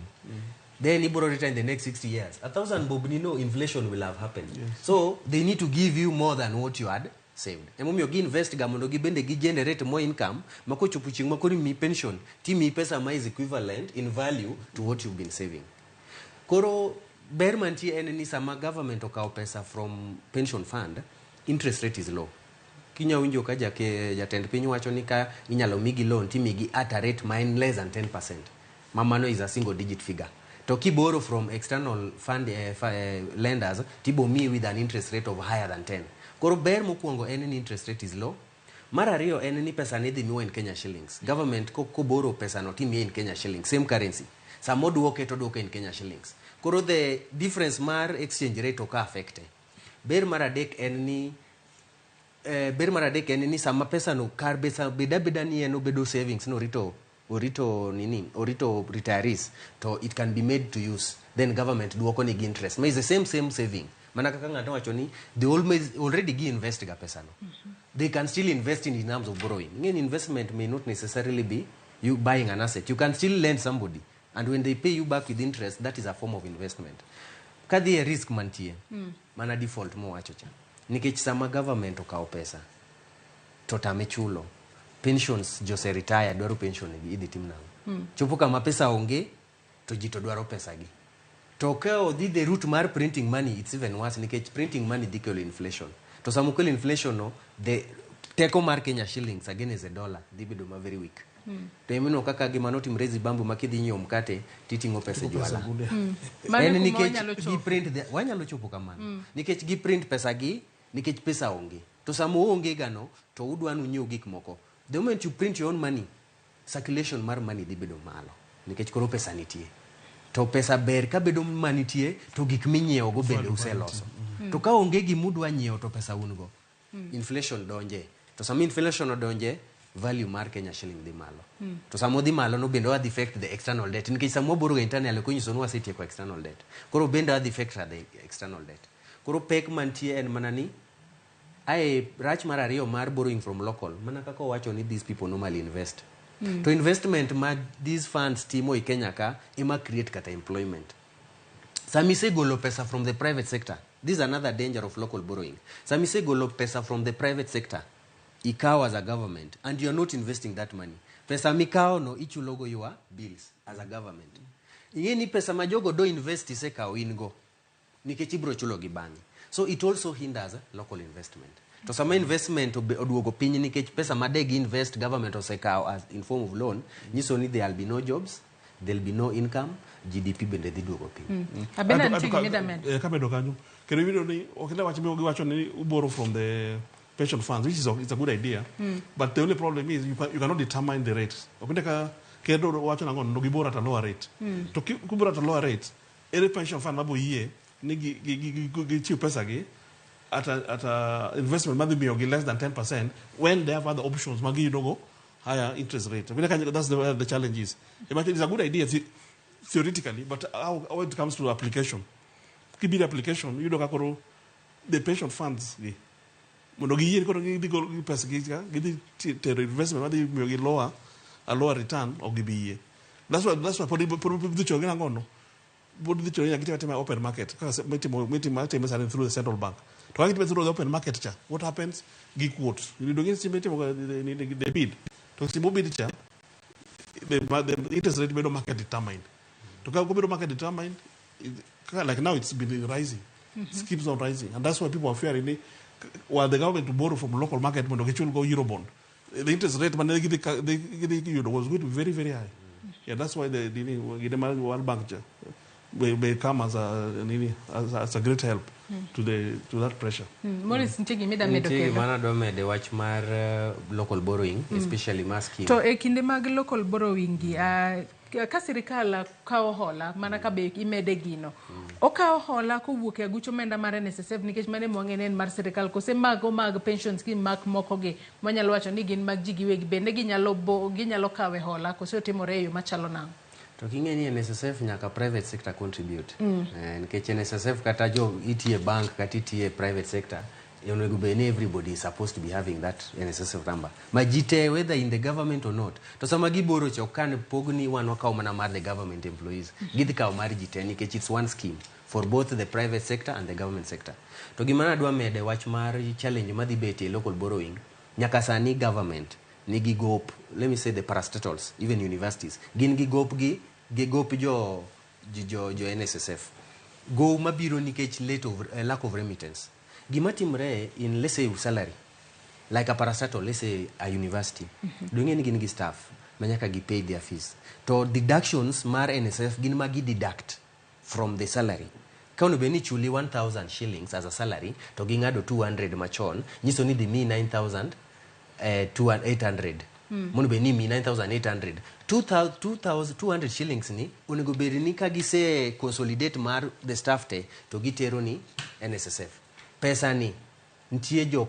then ibro retire in the next 60 years, 1000 bob ni no inflation will have happened. So they need to give you more than what you had saved. Emomiyo gi invest ga mondo gibende gi generate more income ma kochopo chieng' ma koro imiyi pension, timiyi pesa ma is equivalent in value to what you've been saving. Koro ber mantie en ni sama government okawo pesa from pension fund, interest rate is low. Kinya winjo ka jatend piny wacho ni ka inyalo migi loan, timigi at a rate ma en less than 10%, ma mano is a single digit figure. To kiborrow from external fund lenders, tibo miyi with an interest rate of higher than 10. Koro ber mokwongo en ni interest rate is low. Mar ariyo en ni pesa ni idhi miwa in Kenya shillings. Government koborrow pesa no timiye in Kenya shillings, same currency. Sama oduoke to oduoke in Kenya shillings. Koro the difference mar exchange rate ok affecte. Ber mar adek en ni ber mar adek en ni sama pesa no kar pesa beda beda ni en obedo savings no orito orito nini orito retirees to it can be made to use, then government duoko ni gi interest ma is the same saving. Mana kaka ng'ato wacho ni they always already gi invest ga pesa no, they can still invest in terms of borrowing. Ing'e ni investment may not necessarily be you buying an asset. You can still lend somebody, and when they pay you back with interest, that is a form of investment. Kadhi e risk mantie, mana default mowacho cha, nikech sama government okawo pesa to tame chulo pensions, jose retire dwaro pension gi, idhi tim nang'o? Chopo kama pesa onge to ji to dwaro pesa gi. To ka odhi the route mar printing money, it's even worse, nikech printing money dhi kelo inflation, to sama okelo inflation no, the teko mar Kenya shillings against the dollar dhi bedo ma very weak. To emino kaka gima notimre Zimbabwe, ma kidhi nyiewo mkate titing'o pesa e jwala. Mano En kuma nikech wanyalo gi chopo. Print the, wanyalo chopo kamano nikech gi print pesa gi nikech pesa onge, to sama oonge gano to udwa nunyiew gik moko. The moment you print your own money, circulation mar money dhi bedo malo nikech koro pesa nitie. To pesa ber ka bedo manitie to gik minyiewo go bende useloso. To ka onge gimudwa nyiewo to pesa un go, inflation donje. To sama inflation odonje, value mar Kenya shilling dhi malo. To sama odhi malo no bende wadhi affect the external debt, nikech sama waborrow ga internal ok onyiso ni wasetieko external debt. Koro bende wadhi affect the external debt. Koro pek mantie en mana ni ae rach mar ariyo mar borrowing from local, mana kaka owacho ni these people normally invest. To investment ma these funds timo e Kenya ka ema create kata employment. Sama isegolo pesa from the private sector, this is another danger of local borrowing. Sama isegolo pesa from the private sector, ikawo as a government, and you are not investing that money, pesa mikawo no ichulogo your bills as a government. Ing'e ni pesa ma jogo do invest isekawo in go nikech ibiro chulo gi bang'e. So it also hinders local investment. To sama investment oduogo piny nikech pesa ma de gi invest government osekawo as in form of loan, nyiso ni there will be no jobs, there will be no income, GDP bende dhi duogo piny. Abena, nitie gima ida medo? Kamedo kanyo kendo iyudo ni ok ne wach giwacho ni borrow from the pension funds, which is it's a good idea, but the only problem is you cannot determine the rate. Ok ne ka kendo wacho nang'o no giborrow at a lower rate. To kiborrow at a lower rate, ere pension fund mabo yie ni gichiw pesa gi at a investment madhi miyo gi less than 10% when they have other options ma giyudo go higher interest rate? I mean, that's where the challenge is. Imagine, it's a good idea theoretically, but how it comes to application, kibiro application yudo ka koro the pension funds gi mondo giyie koro gidhi golo gi pesa gi ka gidhi tero investment madhi miyo gi lower a lower return, ok gibi yie. That's why pod dhi chuno gi nang'o no pod dhi chuno ni nyaka gitim atima open market kaka mitimo sani through the central bank. To ka gitime through the open market cha, what happens? Gi quote yudo gi seche mitimo ga the bid, to seche mobid cha the interest rate bedo market determined. To ka obedo market determined, like now it's been rising. It keeps on rising, and that's why people are fearing ni while the government to borrow from local market mondo gichul go eurobond, the interest rate mane gidhi yudo was going to be very, very high. Yeah, that's why the gine mar World Bank cha may come as a nini as a great help to that pressure. Morris, nitie gima ida medo Nitie kendo? Gima nadwa medo e wach mar local borrowing, especially mar scheme. To e kinde mag local borrowing gi, ka sirikal kawo hola, mana ka be imede gino, okawo hola kowuok e aguch omenda mar NSSF, nikech mano ema wang'e ni en mar sirikal, kose mago mag pension scheme mak moko gi mwanyalo wacho ni gin mag ji giwegi bende ginyalo kawe hola, kose otimore e yo machalo nang'o? To king'e ni NSSF nyaka private sector contribute. Nikech NSSF kata jo itie bank kata itie private sector, onego bed ni everybody is supposed to be having that NSSF number ma ji te, whether in the government or not. To sama giborrow cha, ok kan pog ni wan wakawo mana mar the government employees. Gidhi kawo mar ji te nikech it's one scheme for both the private sector and the government sector. To gima nadwa mede wach mar challenge madhi betie e local borrowing, nyaka sani government nigi gop, let me say the parastatals, even universities gin gi gop gi gop jo NSSF gow mabiro nikech lack of remittance. Gima timre in, let's say, salary like a parastatal, let's say a university, dong'e ni gin gi staff ma nyaka gi pay their fees, to deductions mar NSSF gin ma gi deduct from the salary. Ka onego bed ni ichuli 1000 shillings as a salary to ging'ado 200 machon, nyiso ni dhi miyi 9000 800. Monego bed ni imiyi 9800. 2200 shillings ni onego bed ni ka gise consolidate mar the staff te to gitero ni NSSF. Pesa ni nitie jo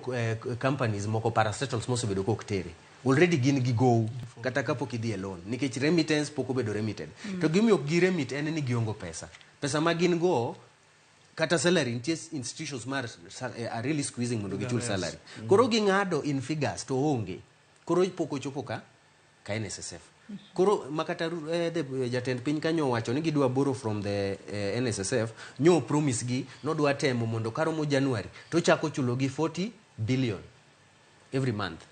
companies moko parastatals mosebedo kok tere. Already gin gi gow kata kapok idhi e loan nikech remittance pok obedo remitted. To gimomiyo ok gi remit en ni giongo pesa. Pesa ma gin go kata salary nitie institutions mar are really squeezing mondo gichul salary. Koro ging'ado in figures to onge. Koro pok ochopo ka NSSF. Koro makata the jatend piny kanyo owacho ni gidwa borrow from the NSSF, nyo promise gi nodwa temo mondo karomo January to chako chulo gi 40 billion every month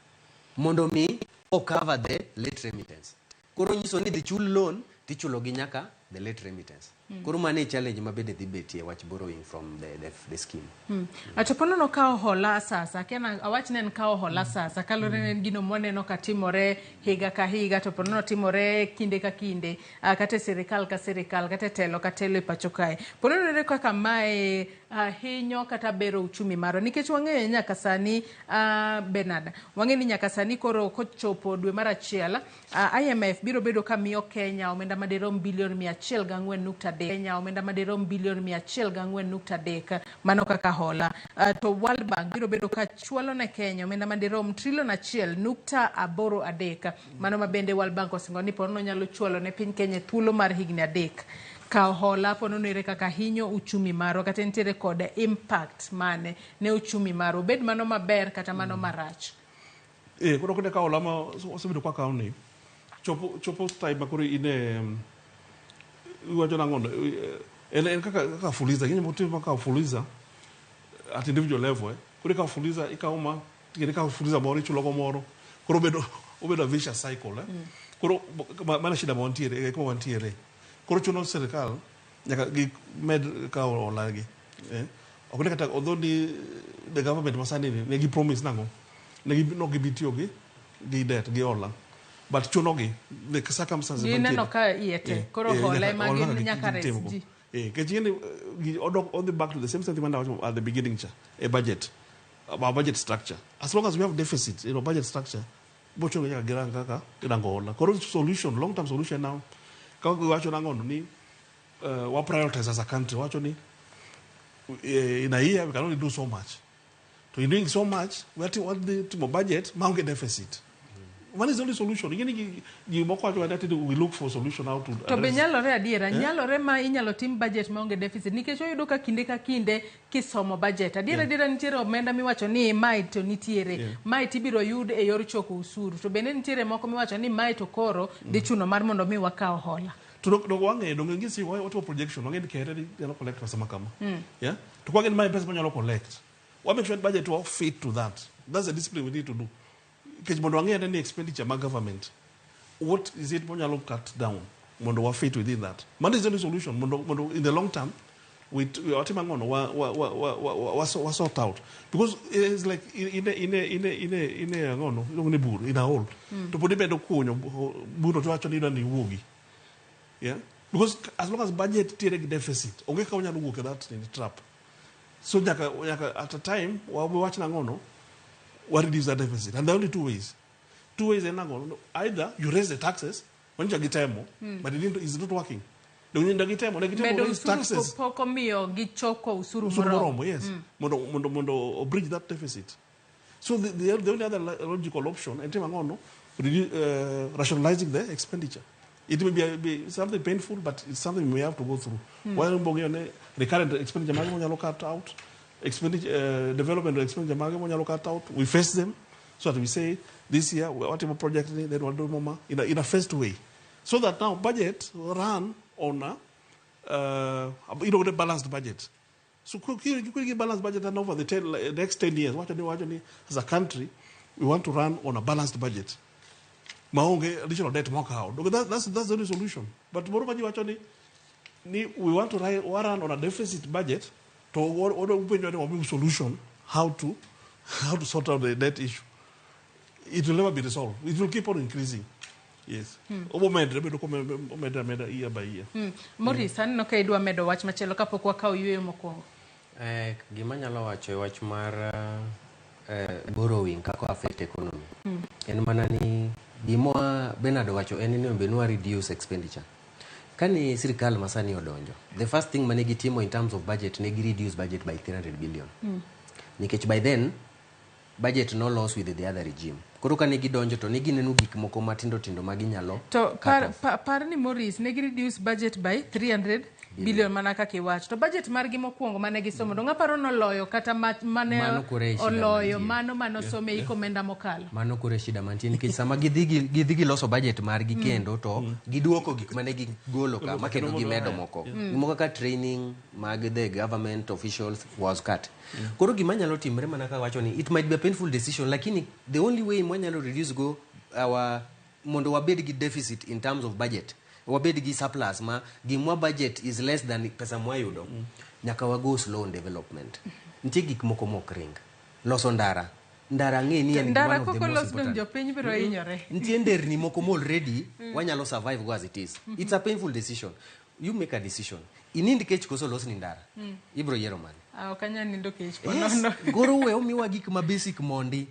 mondo mi o cover the late remittance. Koro nyiso ni dhi chul loan tichulo gi nyaka the late remittance. Koro mano e challenge ma bende dhi betie wach borrowing from the scheme. To ponono kawo hola sasa, kia na awach ni en kawo hola sasa, kaluwore ni en gino mwaneno ka timore higa ka higa, to ponono timore kinde ka kinde, kata e sirikal ka sirikal, kata e telo ka telo e pacho kae. Ponono ere kaka mae hinyo kata bero uchumi marwa, nikech wang'eyo nyaka sani, Bernard, wang'eyo ni nyaka sani koro kochopo dwe mar achiel, IMF biro bedo ka miyo Kenya omenda madirom bilion 104.3. Kenya omenda madirom bilion 104.3 mano kaka hola. To World Bank biro bedo ka chwalo ne Kenya omenda madirom trilion 1.83 mano ma bende World Bank osingo ni ponono nyalo chwalo ne piny Kenya e thuolo mar higni 3. Kawo hola ponono ere kaka hinyo uchumi marwa kata nitiere kod impact mane ne uchumi marwa, obed mano maber kata mano marach. Koro kinde kawo hola ma osebedo kwa kawo ni chopo time ma koro in e iwacho nang'o en kaka fuliza gini motimo kaka fuliza at individual level. Koro ikawo fuliza ikawo ma kendo ikawo fuliza moro ichulo go moro koro obedo a vicious cycle. Koro mana shida ma wantiere kuma wantiere koro chuno sirikal nyaka gi med kawo hola gi. Ok ni kata although ni the government masani ni ne gi promise nang'o ne gi no gibi tiyo gi debt gi hola but chuno gi the circumstances Gineno ka iye tek, koro hola ema gin nyaka res ji. Nikech ing'e ni odok odhi back to the same sentiment awacho at the beginning cha e budget our budget structure. As long as we have deficit in our budget structure, bochuno nyaka girang kaka girango hola. Koro solution, long term solution now kaka giwacho nang'o ni wa prioritize as a country wacho ni in a year we can only do so much. To in doing so much, we are timo budget maonge deficit. One is the only solution. Ing'e ni moko wacho that we look for solution how to To be nyalore adiera, nyalore ma inyalo tim budget maonge deficit nikech oyudo ka kinde ka kinde kisomo budget. Adiera adiera nitiere omenda miwacho ni mae to nitiere, mae tibiro yud e yor choko usuru. To bende nitiere moko miwacho ni mae to koro dhi chuno mar mondo mi wakaw hola. To dok wang'eyo donge ngisi watimo projection wang'e ni KRA nyalo collect pesa makama. Yeah? To kwang'e ni mae pesa manyalo collect. Wa make sure budget wa fit to that. That's the discipline we need to do. Nikech mondo wang'e ni expenditure mag government, what is it monyalo cut down mondo wa fit within that. Mano is the only solution mondo in the long term we watim ang'ono wa sort out because it's like in a ang'ono iluongo ni bur in a hole to pod imedo kunyo burno to wacho ni idwa ni iwuogi. Yeah, because as long as budget tiere gi deficit onge kaka onyalo wuok e that trap. So nyaka at a time wawach nang'ono wa reduce that deficit, and there are only two ways. Two ways en ang'o? Either you raise the taxes manyicha gitemo, but it's not working. Donge gitemo, ne gitemo Medo raise usuru taxes. Pok omiyo gichoko usuru Usuru moromo. moromo, yes. Mondo bridge that deficit. So the only other logical option en timo ang'ono, rationalizing the expenditure. It may be something painful, but it's something we have to go through. While we recurrent expenditure mage monyalo cut out, expenditure, development expenditure mage monyalo cut out, we face them so that we say this year we want more project, then we'll do more in a phased way, so that now budget run on a the balanced budget. So you balanced budget and over the next 10 years, what as a country we want to run on a balanced budget. Maonge additional debt mwaka. That's the only solution. But moro maji wacho ni we want to run on a deficit budget to order solution how to sort out the debt issue. It will never be resolved. It will keep on increasing. Yes. Obo medre bedo komedre ameda year by year. Maurice, aneno ka idwa medo wach machielo kapok wakawo yueyo mokwongo. Gima anyalo wacho e wach mar borrowing kaka affect economy en mana ni gima Bernard owacho en ni onego bed ni wa reduce expenditure. Kane sirikal masani odonjo, the first thing mane gitimo in terms of budget, ne gi reduce budget by 300 billion. Nikech by then budget nolos with the other regime. Koro kane gidonjo to ne gineno gik moko matindo tindo ma ginyalo To cut par, off. par ni Maurice, ne gi reduce budget by 300 billion mana kaka iwacho. To budget margi mokwongo mane gisomo, dong aparo noloyo kata mane Mano koro e shida oloyo mantie. mano manosome e omenda mokalo. Mano koro e shida mantie nikech sama gidhi giloso budget margi kendo to giduoko gik mane gigolo ka ma kendo gimedo moko. Gik moko kaka training mag the government officials was cut. Koro gima nyalo timre mana ka wacho ni it might be a painful decision, lakini the only way mwanyalo reduce go our mondo wabed gi deficit in terms of budget, wabed gi surplus ma gimwa budget is less than pesa mwayudo, nyaka wago slow on development. Nitie gik moko mok ring loso ndara. Ndara ang'e ni en Ndara one of the koko most los dong important. jopiny biro hinyore. Nitie nderni moko ma already wanyalo survive go as it is. It's a painful decision. You make a decision, inind kech koso losni ndara? Ibro yiero mane? Ah, ok anyal nindo kech po Yes, nono. koro we omiwa gik ma basic mondi.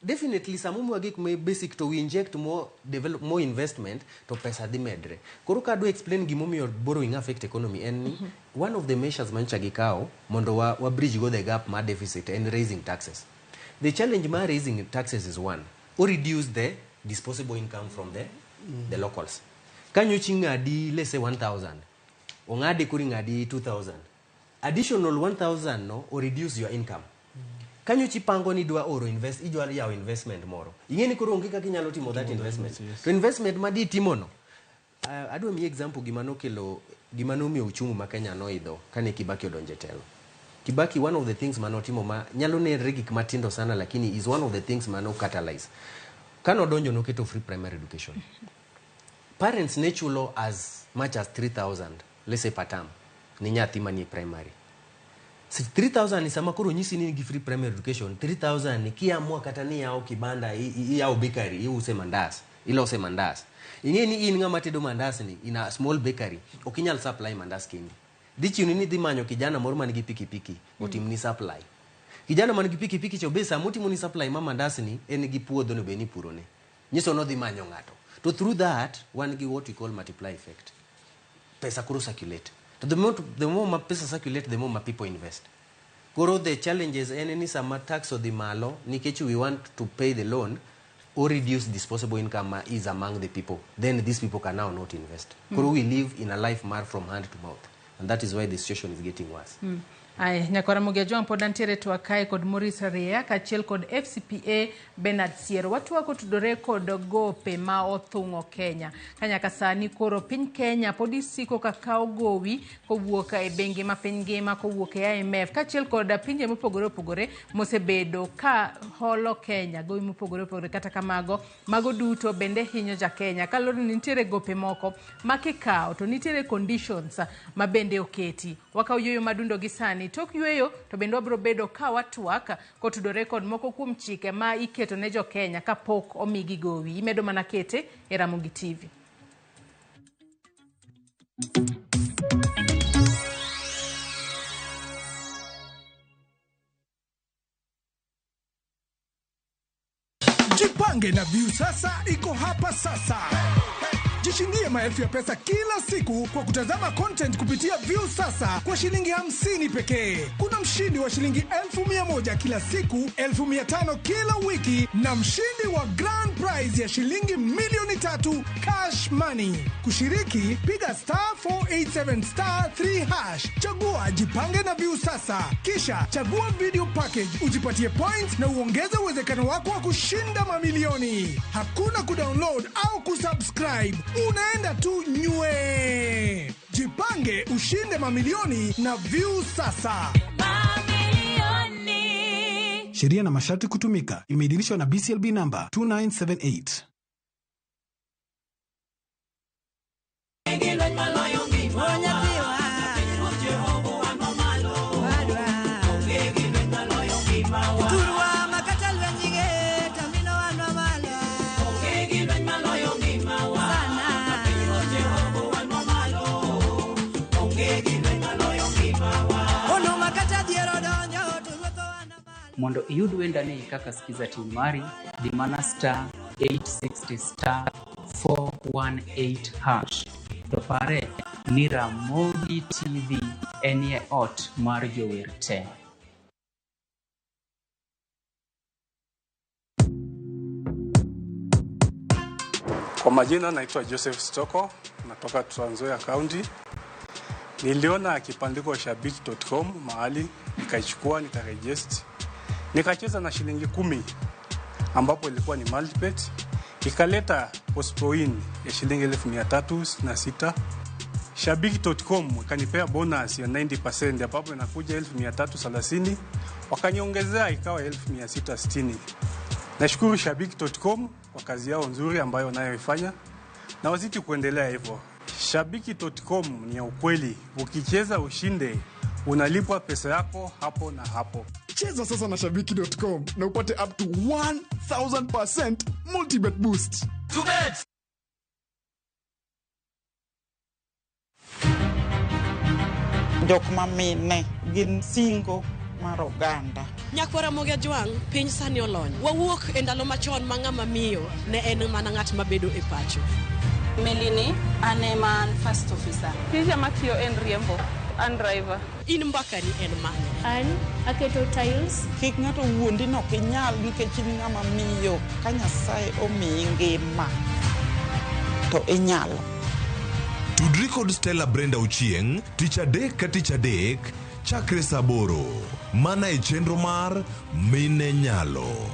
Definitely sama omiwa gik ma basic to we inject more develop, more investment, to pesa dhi medre. Koro ka adwa explain gimomiyo borrowing affect economy en ni one of the measures manyocha gikawo mondo wa bridge go the gap mar deficit en raising taxes. The challenge mar raising taxes is one o reduce the disposable income from the locals. Kanyocha ing'adi, let's say 1000, ong'adi, koro ing'adi 2000, additional 1000 no o reduce your income. Kanyocha ipango ni idwa oro invest, idwa yawo investment moro, ing'e ni koro onge kaka inyalo timo that investment. To investment ma di timono, adwa miyi example. Gima nokelo, gima nomiyo uchumi ma Kenya noidho kane Kibaki odonjo e telo. Kibaki, one of the things manotimo ma nyalo nenre gik matindo sana, lakini is one of the things mano catalyze kanodonjo, noketo free primary education. Parents ne chulo as much as 3000, let's say, per term ni nyathi manie primary. 3000 ni sama koro nyisi ni gi free primary education, 3000 ni kiamua kata ni yawo kibanda, iyawo bakery, iuse mandas, ilose mandas, ing'e ni in ng'ama tedo mandas ni in a small bakery, ok inyal supply mandas kendi. Dhi chuni ni dhi manyo kijana moro man gi pikipiki otimni supply. Kijana man gi pikipiki cha be sama otimo ni supply ma mandas ni en gi puodho no be ni purone nyiso nodhi manyo ng'ato. To through that wan gi what we call multiply effect. Pesa koro circulate. To the more ma pesa circulate, the more ma people invest. Koro the challenges en ni sama tax odhi malo nikech we want to pay the loan or reduce disposable income ma is among the people, then these people can now not invest. Koro we live in a life mar from hand to mouth, and that is why the situation is getting worse. Aya, nyakwara Mogi Ajwang' pod antiere twak kae kod Maurice Ria kaachiel kod FCPA Bernard Siero. Watwak otudore kod gope ma othung'o Kenya. Ka nyaka sani koro piny Kenya pod isiko ka kawo gowi kowuok e bengi ma piny ngima, kowuok e IMF, kaachiel kod pinje mopogore opogore mosebedo ka holo Kenya gowi mopogore opogore. Kata kamago, mago duto bende hinyo ja Kenya kaluwore ni nitiere gope moko ma kikawo to nitiere conditions ma bende oketi. Wakawo yueyo madundo gi sani. Tok yueyo to bende wabiro bedo ka watwak kotudore kod moko kuom chike ma iketo ne jo Kenya kapok omigi gowi. Imedo mana kete e Ramogi TV. Jipange na Viusasa iko hapa sasa. Jishindie maelfu ya pesa kila siku kwa kutazama content kupitia Viusasa kwa shilingi 50 pekee. Kuna mshindi wa shilingi 100,000 kila siku, 500,000 kila wiki na mshindi wa grand prize ya shilingi 3,000,000 cash money. Kushiriki, piga star 487 star 3 hash, chagua Jipange na Viusasa, kisha chagua video package, ujipatie points na uongeze uwezekano wako wa kushinda mamilioni. Hakuna kudownload au kusubscribe, unaenda tu nywe. Jipange ushinde mamilioni na Viusasa. Sheria na masharti kutumika. Imeidhinishwa na BCLB namba 2978. Turwa makata lwenyige tamino wanwa malo. Mondo iyud wendani kaka Skiza tune mari, di mana star 860 star 418 hash. To pare ni Ramogi TV enie ot mar jower te. Kwa majina naitwa Joseph Stoko, natoka Trans Nzoia County. Niliona kibandiko shabiki.com mahali, nikaichukua nikaregister, nikacheza na shilingi 10 ambapo ilikuwa ni multibet, ikaleta possible win ya shilingi 366,000. Shabiki.com ikanipea bonus ya 90% ambapo inakuja 330,000, wakaniongezea ikawa 660,000. Nashukuru Shabiki.com kwa kazi yao nzuri ambayo wanayoifanya na wazidi kuendelea hivyo. Shabiki.com ni ya ukweli, ukicheza ushinde, unalipwa pesa yako hapo na hapo. Cheza sasa na shabiki.com na upate up to 1000% multibet boost. Jok mamine gin singo mar oganda. Nyakwar Ramogi Ajwang', piny sani olony. Wawuok e ndalo machon ma ng'ama miyo ne en mana ng'at mabedo e pacho. Melini, an ema an first officer. Tija matiyo en riembo, an driver. In mbakani en mane? An aketo tiles. Kik ng'ato wuondi ni ok inyal nikech in ng'ama miyo. Ka Nyasaye omiyi ngima, to inyalo. Tudri kod Stella Brenda Ochieng' tich adek ka tich adek chakre saa 8 mana e chenro mar Mine Nyalo.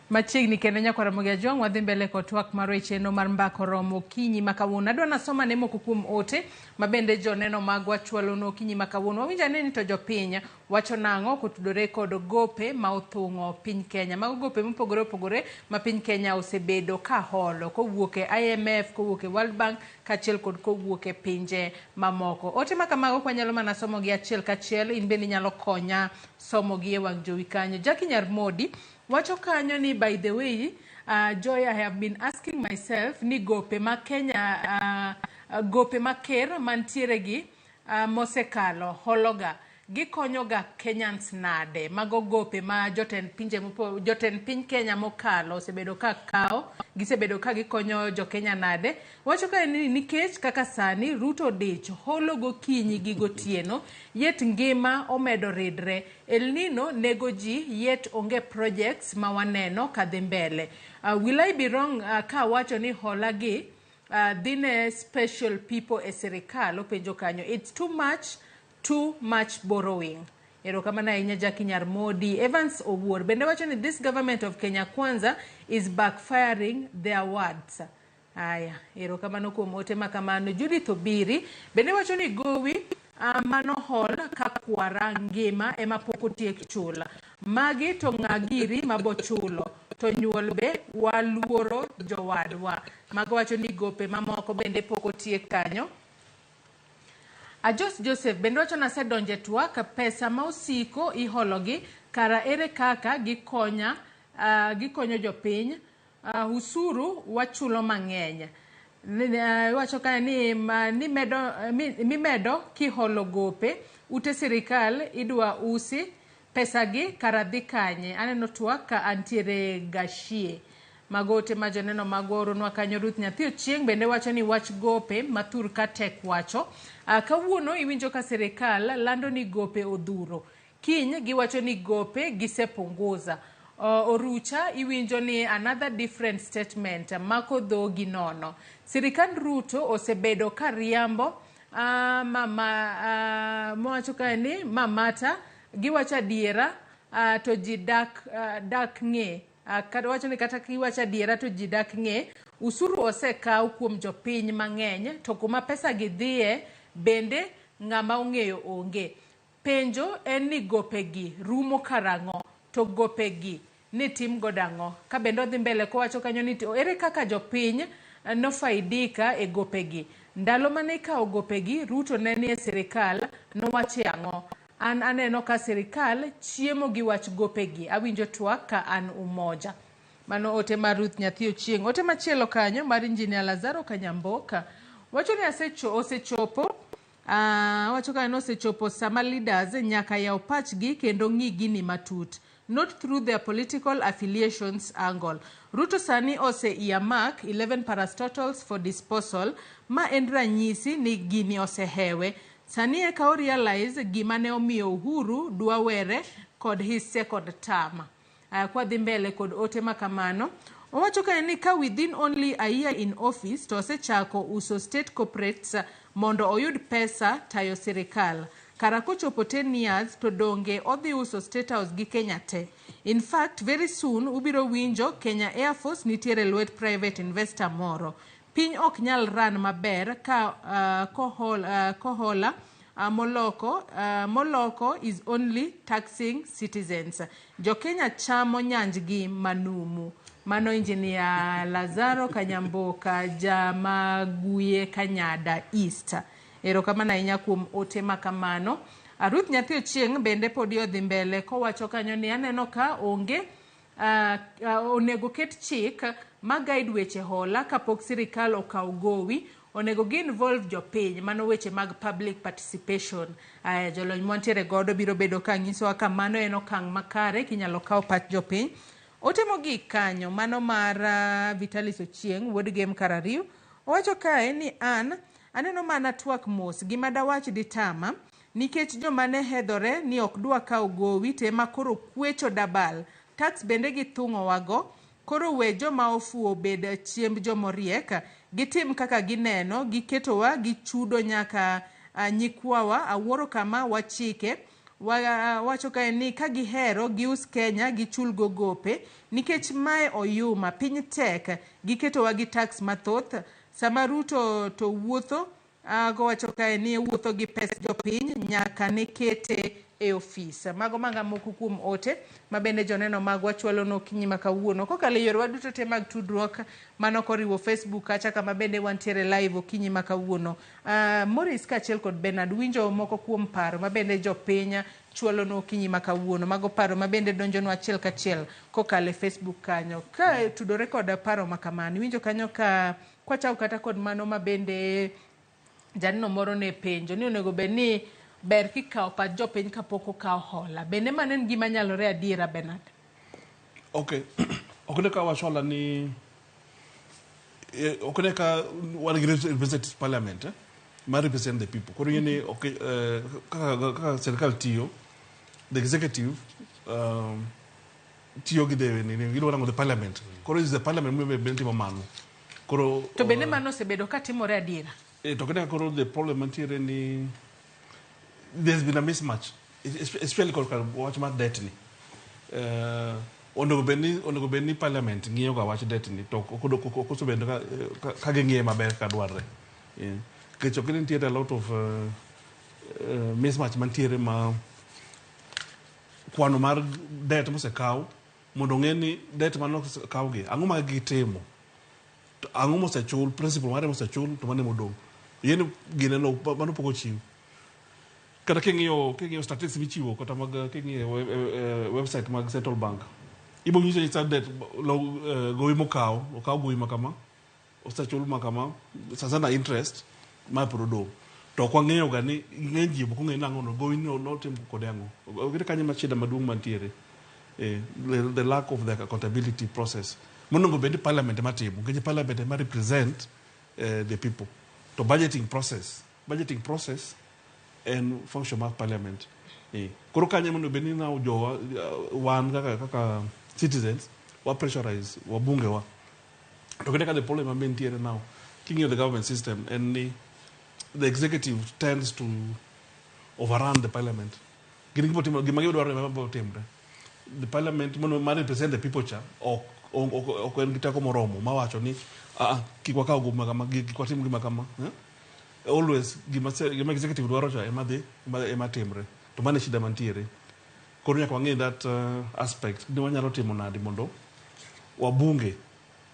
Machiegni kendo nyakwar Ramogi Ajwang' wadhi mbele kod twak marwa e chenro mar mbaka oromo okinyi ma kawuono. Adwa nasoma ne moko kuom ote ma bende joneno magwa chwalonwa okinyi ma kawuono. Wawinj ane ni to jopiny wacho nang'o kotudore kod gope ma othung'o piny Kenya. Mago gope mopogore opogore ma piny Kenya osebedo ka holo kowuok e IMF, kowuok e World Bank kaachiel kod kowuok e pinje mamoko. Ote ma kamago kwanyalo mana somogi achiel kachiel, in bende inyalo konya somogi e wang' jowi kanyo. Jackie Nyarmodi wacho kanyo ni by the way, Joy, I have been asking myself ni gope ma Kenya, gope ma ker mantiere gi mosekalo hologa gikonyoga Kenyans nade? Mago gope ma jotend pinje jotend piny Kenya mokalo osebedo ka kawo, gisebedo ka gikonyo jo Kenya nade? Wacho ka ni nikech kaka sani Ruto dich holo gokinyi gi gotieno, yet ngima omedo ridre. El Nino nego ji, yet onge projects ma waneno kadhi mbele. Will I be wrong ka wacho ni hola gi dhi ne special people e sirikal? Openjo kanyo. It's too much, too much borrowing. Erokamano ahinya Jackie Nyarmodi. Evans Owuor bende wacho ni this government of Kenya Kwanza is backfiring their words. Aya, erokamano kuom ote ma kamano. Judith Obiri bende wacho ni gowi mano hol ka kwara ngima ema pok otiek chula. Magi to ng'a giri mabochulo to nyuol be waluoro jowadwa. Mago wacho ni gope mamoko bende pok otiek kanyo. Ajos Joseph bende wacho nasedonje twak pesa ma osiko ihologi kara ere kaka gikonya gikonyo jopiny usuru wachulo mang'eny. Wacho ka ni mimedo kiholo gope ute sirikal idwa usi pesa gi kara dhi kanye. Aneno twak ka antiere Gashie. Magote ma joneno mag oronwa kanyo. Ruth Nyathi Ochieng' bende wacho ni wach gope ma thur ka tek wacho. Kawuono iwinjo ka sirikal lando ni gope odhuro. Kiny giwacho ni gope gisepunguza. Orucha iwinjo ni another different statement mako dhogi nono. Sirikand Ruto osebedo ka riambo mowacho ka ni mamata giwacho adiera to ji dak ng'e. Wacho ni kata kiwacho adiera to ji dak ng'e. Usuru osekaw kuom jopiny mang'eny to kuma pesa gi dhiye bende ng'ama ong'eyo onge. Penjo en ni gope gi rumo karang'o to gope gi ni tim godo ang'o? Ka bende odhi mbele kowacho kanyo ni ere kaka jopiny nofaidika e gope gi. Ndalo mane ikawo gope gi Ruto ne nie sirikal nowacho ang'o? An aneno ka sirikal chiemo gi wach gope gi. Awinjo twak ka an Umoja. Mano ote mar Ruth Nyathi Ochieng'. Ote machielo kanyo mar Injinia Lazaro Kanyamboka wacho ni asecho, osechopo wacho kanyo ni osechopo sama leaders nyaka yaw pachgi kendo ng'i gini matut not through their political affiliations angle. Ruto sani ose earmark 11 parastatals for disposal ma en ranyisi ni gini osehewe. Sani eka o realize gima ne omiyo Uhuru dwa were kod his second term. Kwadhi mbele kod ote makamano, owacho kae ni ka within only a year in office to osechako uso state corporates mondo oyud pesa tayo sirikal. Kara kochopo 10 years to donge odhi uso State House gi Kenya te. In fact, very soon ubiro winjo Kenya Air Force nitiere lwet private investor moro. Piny ok nyal run maber ka kohola moloko is only taxing citizens. Jo Kenya chamo nyanjgi manumu. Mano Engineer Lazaro Kanyamboka Jamaguye Kanyada East. Erokamano ahinya kuom ote makamano. Ruth Nyathi Ochieng' bende podi odhi mbele kowacho kanyo ni aneno ka onge onego ket chik ma guide weche hola kapok sirikal okaw gowi. Onego gi involve jopiny, mano weche mag public participation. Aya, jolony mwantiere godo biro bedo ka nyisowa ka mano en okang' makare kinyalo kaw pach jopiny. Ote mogik kanyo, mano mar Vitalis Ochieng' wuod Gem Karariu, owacho kae ni an aneno mana twak mos, gima dawach ditama nikech joma ne hedhore ni ok dwa kawo gowi to ema koro kwecho dabal. Tax bende githung'owago, koro we joma ofuwo bed chiemb jomoriek, gitim kaka gineno, giketowa gi chudo nyaka nyikwawa. Awuoro kama wachike wacho kae ni ka gihero gius Kenya gichul go gope nikech mae oyuma, piny tek, giketowa gi tax mathoth. Sama Ruto to wuotho gowacho kae ni wuotho gi pes jopiny nyaka ne kete e ofis. Mago manga moko kuom ote ma bende joneno magwa chwalo no okinyi ma kawuono kokalo e yorewa duto te mag tudruok, mano koriwo Facebook kacha kama bende wantiere live okinyi ma kawuono. Maurice kaachiel kod Bernard winjo moko kuom paro ma bende jopiny chwalo no okinyi ma kawuono. Mago paro ma bende donjonwa achiel kachiel kokalo e Facebook kanyo. Ka tudore kod paro ma kamano, iwinjo kanyo ka kwachako kata kod mano ma bende janeno moro ne penjo ni onego bed ni ber kikawo pach jopiny kapok okaw hola. Bende mano en gima nyalore adiera, Bernard? Okay. Ok ne ka wach hola ni ok ne ka wan gi representative parliament ma represent the people. Koro ing'e ni ok kaka sirkal tiyo, the executive tiyo gi the nini giluongo nang'o, the parliament. Koro is the parliament bende timo mano. Koro To bende mano osebedo ka timore adiera? To kene koro the problem mantiere ni there's been a mismatch, especially korka wach mar debt ni. Onego bed ni parliament ng'iyo ga wach debt ni to ok osebedo ka ging'iye maber kaka dwarre. Yeah. Nikech ok ni nitiere a lot of mismatch mantiere ma kwano mar debt mosekaw mondo ong'e ni debt mane osekaw gi ang'o ma gitimo, to ang'o mosechul, principal mare mosechul to mane modong' yien gine no mano pok ochiw. Kata king'iyo statistics michiwo kata mag king'iyo website mag central bank, ibo nyiso ni debt gowi mokaw okaw gowi ma kama osechul ma kama sasana interest ma pod odong', to ok wang'eyo ga ni ng'eny ji ok ong'eyo nang'o no gowi no notim kode ang'o. Okete kanyo ma shida maduong' mantiere, the lack of the accountability process monego bed ni parliament ema timo, nikech parliament ema represent the people. To budgeting process en function mar parliament. Koro kanyo monego bed ni now jowa wan kaka citizens wa pressurize wabunge wa. To kendo ka the problem ma nitiere now king'iyo the government system en ni the executive tends to overrun the parliament. Gin gima gima gidwaro ema biro timre. The parliament mondo ma represent the people cha ok en gi teko moromo mawacho ni ah, kik wakaw gima kama, kik watim gima kama, eh? Always gima executive dwaro cha ema dhi ema timre. To mano e shida mantiere. Koro nyaka wang'e that aspect ni wanyalo timo nadi mondo wabunge,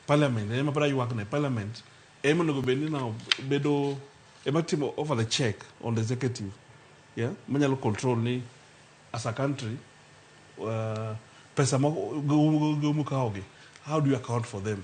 parliament ema pod aywak ne parliament ema onego bed ni now bedo ema timo over the check on the executive, yeah, manyalo control ni as a country pesa mokawogi How do you account for them?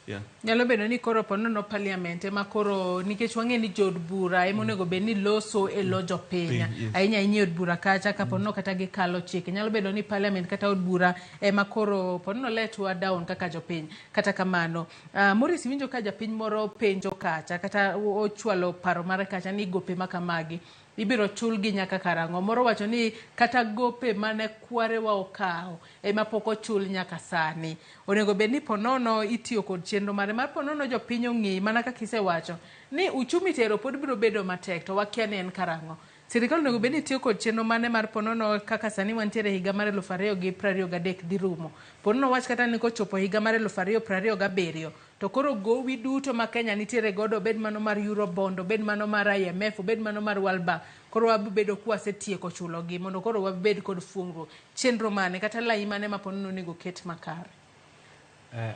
Yeah. Nyalo bedo ni koro ponono parliament ema koro nikech wang'e ni jood bura ema onego bed ni loso e lo jopiny Piny, yes. ahinya ahinya e od bura kacha ka ponono kata gikalo chike nyalo bedo ni parliament kata od bura ema koro ponono letwa down kaka jopiny kata kamano Maurice winjo ka japiny moro penjo kacha kata ochwalo paro mare kacha ni gope ma kamagi ibiro chulgi nyaka karang'o moro wacho ni kata gope mane kwarewa okawo ema pok ochul nyaka sani onego bed ni ponono itiyo kod chenro mare mar ponono jopiny ong'e mana kaka isewacho ni uchumi tero pod biro bedo matek to wakia ni en karang'o sirikal onego bed ni tiyo kod chenro mane mar ponono kaka sani wantiere e higa mar 2023 dhi rumo ponono wach kata ni kochopo higa mar 2027 to koro gowi duto ma Kenya nitiere godo obed mano mar Eurobond obed mano mar IMF obed mano mar World Bank koro wabedo kwasetieko chulogi mondo koro wabed kod fuongruok chenro mane kata lai mane ma ponono onego ket makare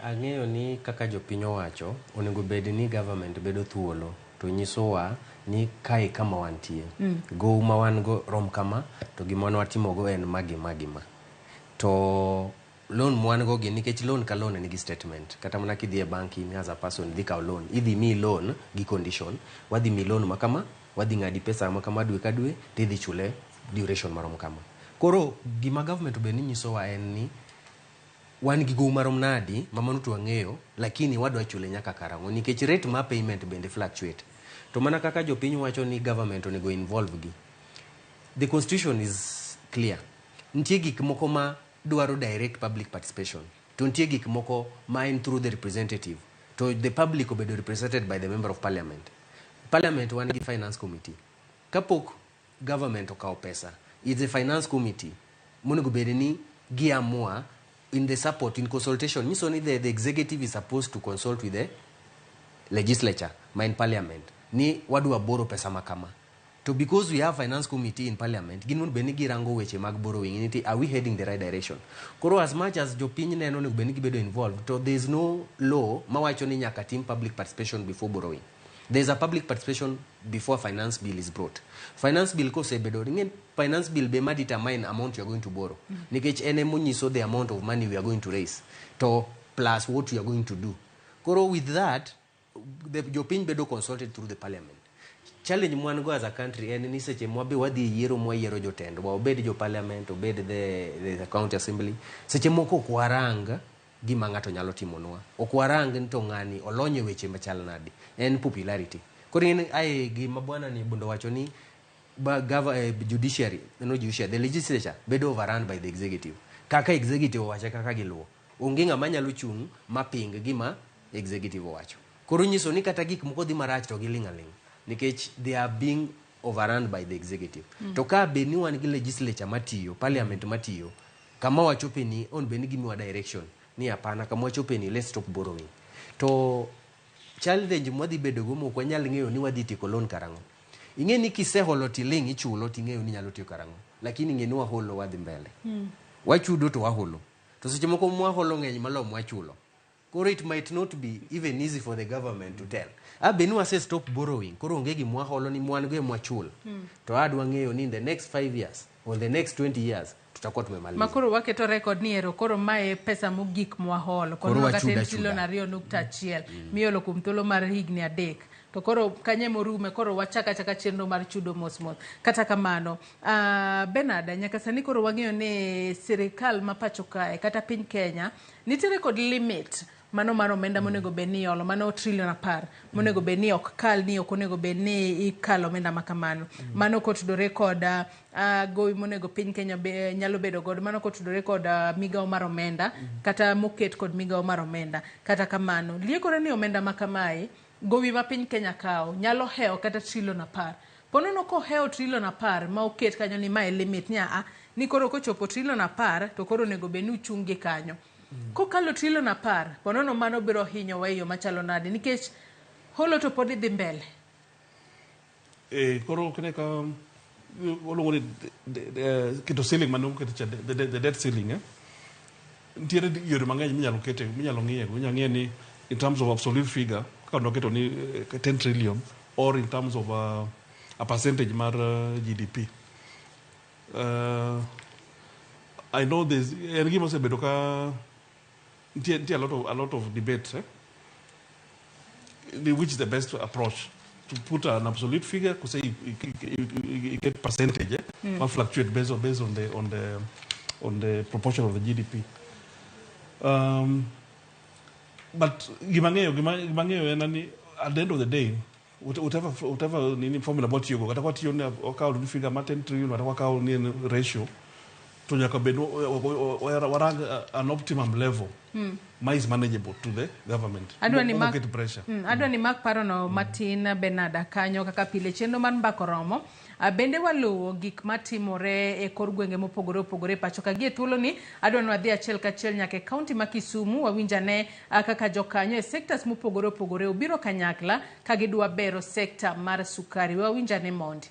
Ang'eyo ni kaka jopiny owacho onego bed ni government bedo thuolo to nyisowa ni kae kama wantie. Gowi ma wan go rom kama to gima ne watimogo en ma gi ma gi ma. To loan mwan go gi nikech loan ka loan nigi statement kata mana kidhi e bank in as a person idhi kawo loan idhi miyi loan gi condition wadhi miyi loan ma kama wadhi ng'adi pesa ma kama dwe ka dwe tidhi chule duration marom kama. Koro gima government obed ni nyisowa en ni wan gi gowi marom nadi ma mano to wang'eyo lakini wadwa chule nyaka karang'o nikech rate mar payment bende fluctuate to mana kaka jopiny wacho ni government onego involve gi the constitution is clear nitie gik moko ma dwaro direct public participation to nitie gik moko ma en through the representative to the public obedo represented by the member of parliament parliament wan gi finance committee kapok government okawo pesa it's a finance committee monego bed ni giamua in the support in consultation nyiso ni the executive is supposed to consult with the legislature ma in parliament ni wadwa borrow pesa ma kama to because we have finance committee in parliament gin monego bed ni girango weche mag borrowing ni are we heading the right direction koro as much as jopiny neno onego bed ni gibedo involved to there is no law mawacho ni nyaka tim public participation before borrowing there is a public participation before finance bill is brought finance bill kosebedo ing'e finance bill be ma determine amount you are going to borrow nikech en emonyiso the amount of money we are going to raise to plus what we are going to do koro with that the jopiny bedo consulted through the parliament challenge mwan go as a country en ni seche mwabe wadhi e yiero mwayiero jotendwa obed jo parliament obed the county assembly seche moko ok warang gima ng'ato nyalo timonwa ok warang ni to ng'ani olony e weche machal nade en popularity koro ing'e ni ae gima bwana ni bondo wacho ni ba, judiciary no judiciary the legislature bedo overrun by the executive kaka executive owacho kaka giluwo onge ng'ama nyalo chung' maping gima executive owacho koro nyiso ni kata gik moko dhi marach to giling' aling' nikech they are being overrun by the executive to ka bed ni wan gi legislature matiyo parliament matiyo kama wachope ni on bed ni gimiwa direction ni hapana kama wachope ni let's stop borrowing to challenge mwadhi bedo go mok wanyal ng'eyo ni wadhi tieko loan karang'o ing'e ni kiseholo tiling' ichulo ting'eyo ni nyalo tiyo karang'o lakini ng'e ni waholo wadhi mbele wachudo to waholo to seche moko mwaholo ng'eny maloyo mwachulo koro it might not be even easy for the government to tell abe ni wase stop borrowing koro onge gima waholo ni mwan go emwachul to adwa ng'eyo ni in the next 5 years or the next 20 years tutakuwa tumemaliza ma koro waketo record ni ero koro mae pesa mogik mwaholo Koro koro kata wachuda en chuda. trilion 2.1 miolo kuom thuolo mar higni 3 to koro kanye morume koro wachaka achaka chenro mar chudo mos mos kata kamano Bernard nyaka sani koro wang'eyo ni sirikal ma pacho kae kata piny Kenya nitiere kod limit mano mar omenda monego bed ni iolo mano trilion 10 monego bed ni ok kal ni ok onego bed ni ikalo omenda ma kamano mano kotudore kod gowi monego piny Kenya nyalo bedo godo mano kotudore kod migawo mar omenda kata moket kod migawo mar omenda kata kamano liekore ni omenda ma kamae gowi ma piny Kenya kawo nyalo hewo kata trilion 10 ponono kohewo trilion 10 ma oket kanyo ni mae limit ni aa ni koro kochopo trilion 10 to koro onego bed ni uchung' gi kanyo kokalo trilion 10 ponono mano biro hinyowa e yo machalo nade nikech holo to pod idhi mbele Koro kine ka waluongo ni keto ceiling mane oket cha the debt ceiling nitiere yore mang'eny minyalo kete minyalo ng'iye go inyalo ng'iye ni in terms of absolute figure kaka noketo ni 10 trillion or in terms of a percentage mar GDP. I know there's en gima osebedo ka Nitie a lot of debate, eh? Which is the best approach, to put an absolute figure kose you get percentage, eh? Ma fluctuate based on the proportion of the GDP. But gima ng'eyo en ni at the end of the day, whatever nini formula mwatiyogo, kata kwatiyo ni wakawo ni figure ma 10 trillion, kata wakawo ni en ratio, to nyaka bed warang an optimum level ma is manageable to the government. Adwa ni mak, Moket pressure. Adwa ni mak parono matin. Benada kanyo kaka pile chenro mar Mbaka Oromo. Bende waluwo gik matimore e kor gwenge mopogore opogore e pacho ka. Gie thuoloni adwa ni wadhi achiel kachiel nyaka e kaunti ma Kisumu, wawinj ane kaka jokanyo e sectors mopogore opogore obiro kanyakla ka gidwa bero sekta mar sukari. Wawinj ane mondi.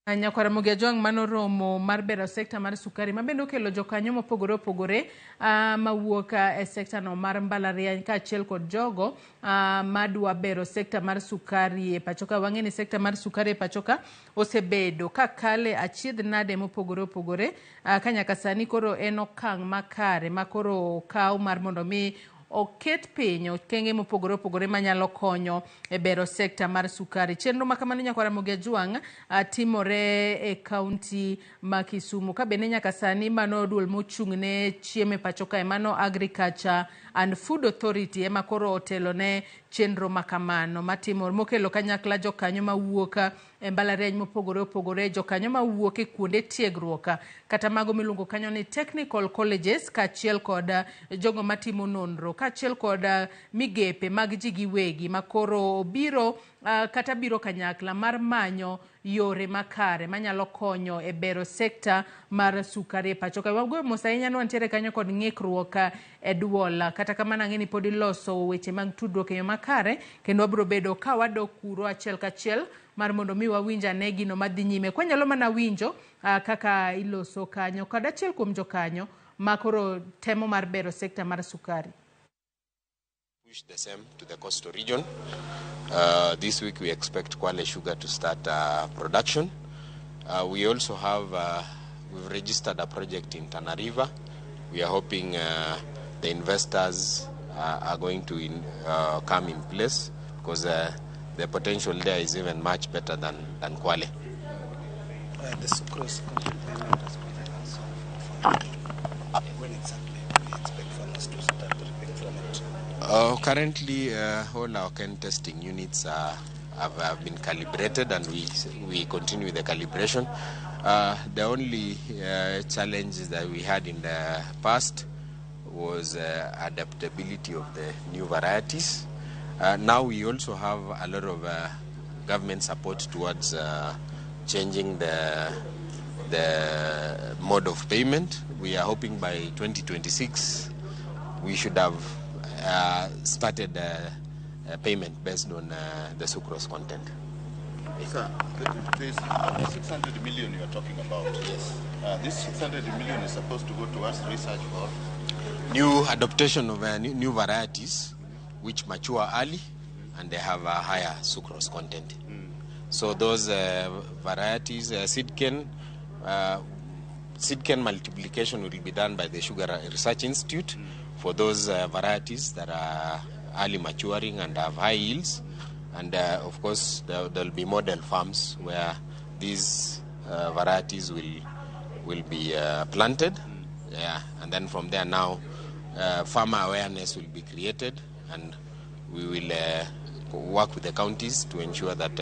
Nyakwar Ramogi Ajwang', mano romo mar bero sekta mar sukari ma bende okelo jokanyo mopogore opogore mawuok e sekta no mar mbalariany kaachiel kod jogo madwa bero sekta mar sukari e pachoka. Wang'e ni sekta mar sukari e pachoka osebedo ka kale achiedh nade mopogore opogore ka nyaka sani koro en okang' makare ma koro okaw mar mondo mi oket piny okenge mopogore opogore manyalo konyo e bero sekta mar sukari. Chenro ma kamano, nyakwar Ramogi Ajwang', timore e kaunti ma Kisumu ka bende nyaka sani mano duol mochung' ne chiemo e pacho kae, mano Agriculture and Food Authority, ema koro otelo ne chenro ma kamano matimo mokelo kanyakla jokanyo mawuok e mbalariany mopogore opogore, jokanyo mawuok e kuonde tiegruok kata mago miluongo kanyo ni technical colleges, kaachiel kod jogo matimo nonro, kaachiel kod migepe mag ji giwegi makoro biro kata biro kanyakla mar manyo yore makare manyalo konyo e bero sekta mar sukari e pacho ka. Wagoyo mos ahinya ni wantiere kanyo kod ng'ikruok e duol. Kata kamano ang'e ni pod iloso weche mag tudruok e yo makare, kendo wabiro bedo ka wadok kuro achiel kachiel mar mondo mi wawinj ane gino madhi nyime. Kwanyalo mana winjo kaka iloso kanyo kod achiel kuom jokanyo ma koro temo mar bero sekta mar sukari. Push the same to the coastal region. This week we expect Kwale Sugar to start production. We also have, we've registered a project in Tana River. We are hoping the investors are going to come in place because the potential there is even much better than Kwale. The sucrose content payment has been announced for when exactly do we expect farmers to start reaping from it? Currently, all our cane testing units have been calibrated and we continue with the calibration. The only challenge that we had in the past was adaptability of the new varieties. Now we also have a lot of government support towards changing the mode of payment. We are hoping by 2026 we should have started payment based on the sucrose content. Sir, this 600 million you are talking about. Yes. This 600 million is supposed to go towards research for new adaptation of new varieties which mature early and they have a higher sucrose content. So those varieties, seed cane multiplication will be done by the Sugar Research Institute for those varieties that are early maturing and have high yields. And of course, there will be model farms where these varieties will be planted. Yeah, and then from there now, farmer awareness will be created, and we will work with the counties to ensure that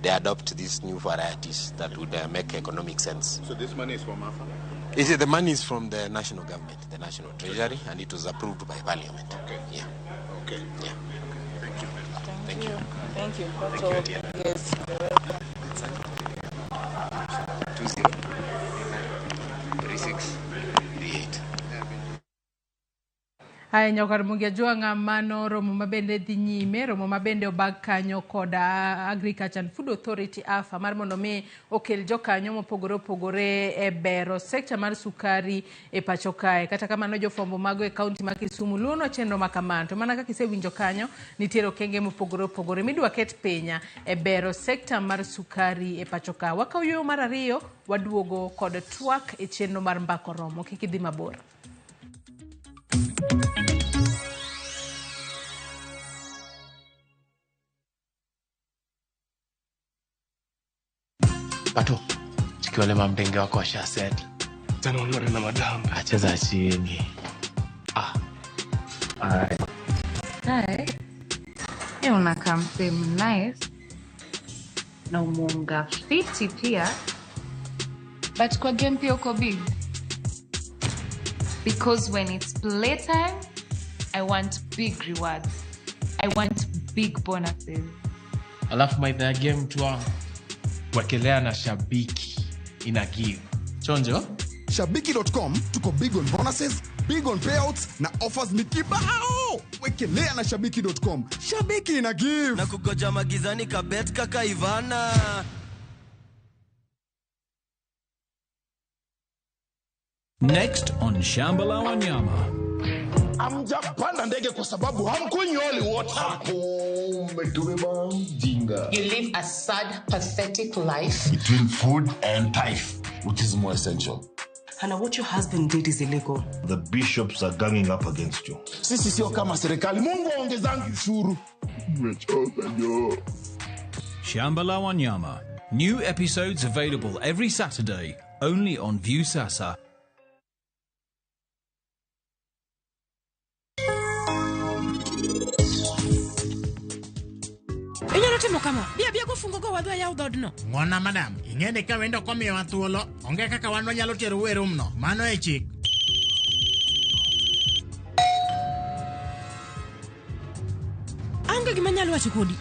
they adopt these new varieties that would make economic sense. So this money is from AFA? Is it, the money is from the national government, the National Treasury, and it was approved by Parliament. Okay. Yeah. Okay. Yeah. Thank you very much. Thank you. Thank you. Thank So, you, Atieno. yes, you're welcome. 20 36 38. Haya, Nyakar Ramogi Ajwang'a, mano romo mabende dhi nyime, romo mabende obag kanyo kod Agriculture and Food Authority AFA mar mondo mi okel jokanyo mopogore opogore e bero sekta mar sukari e pacho kae. Kata kamano jofwambo mago e kaunti ma Kisumu luono chenro ma kamano. To mana kaka isewinjo kanyo, nitiere okenge mopogore opogore midwa ket piny e bero sekta mar sukari e pacho ka. Wakawo yueyo mar ariyo, waduogo kod twak e chenro mar Mbaka Oromo. Kik idhi mabor. Pato, chiki wale mamdenge wako washa settle. Tena ulore na madam. Acheza chini. Ah. Ay. Hi. Eh, unakaa msee nice na umeunga fiti pia, but kwa game pia uko big, because when it's playtime I want big rewards, I want big bonuses. Alafu maidha ya game mtu wangu. Wekelea na Shabiki ina give. Chonjo? Shabiki.com tuko big on bonuses, big on payouts na offers ni kibao. Wekelea na Shabiki.com. Shabiki ina give. Na kugoja magizani kabet kaka Ivana. Next on Shamba la Wanyama. Hamjapanda ndege kwa sababu hamkunywi holy water. Umetubeba mjinga. You live a sad, pathetic life. Between food and tithe, which is more essential? Hannah, what your husband did is illegal. The bishops are ganging up against you. Sisi sio kama serikali. Mungu aongezangi ushuru. Nimechoka jo. Shamba la Wanyama. New episodes available every Saturday, only on Viusasa. Inyalo timo kama, bi abiya gofungo go wadhi wayaw dhoodno. Ng'wona madam, ing'e ni ka wendo komiyowa thuolo, onge kaka wan wanyalo tero e room no. Mano e chik. Aonge gima anyalo wacho kodi.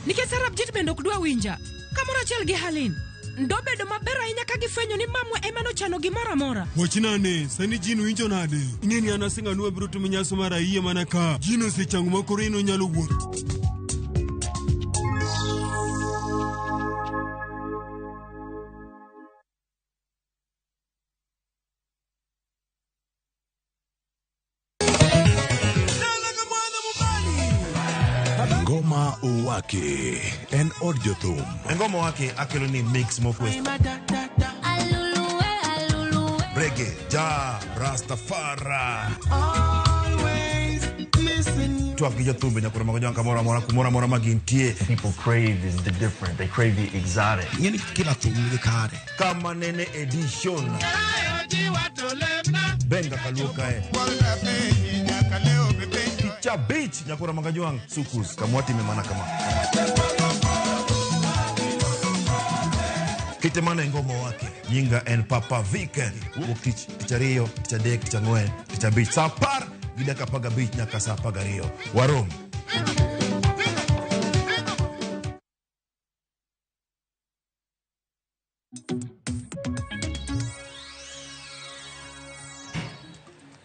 Nikech Sarabjit bende ok dwa winja. Kamoro achiel gi Halin. Ndobedo maber ahinya ka gifwenyo ni mamwa ema nochano gimoro amora. Wachna ane, sani Jin winjo nade? Ing'e ni an asinganu abiro timo nyasi mar ayie mana ka Jin osechango ma koro en onyalo wuotho. Ngoma Owake en od jothum. Ngoma Owake akelo ni mix mokwe. Reggae, ja, Rastafari. Twak gi jothumbe nyaka romo gi kamoro amora kumoro amora ma gintie. People crave is the different. They crave the exotic. Ing'e ni kila thum nigi kare. Kama nene edition. Benga kaluo kae. Cha beach nyakura magajuang sukus kamwati memana kama. Kite mana ngoma wake nyinga en Papa Vic wuok tich tich ariyo tich adek tich ang'wen tich abich saa apar gi dakika apar gabich nyaka saa apar gariyo warom.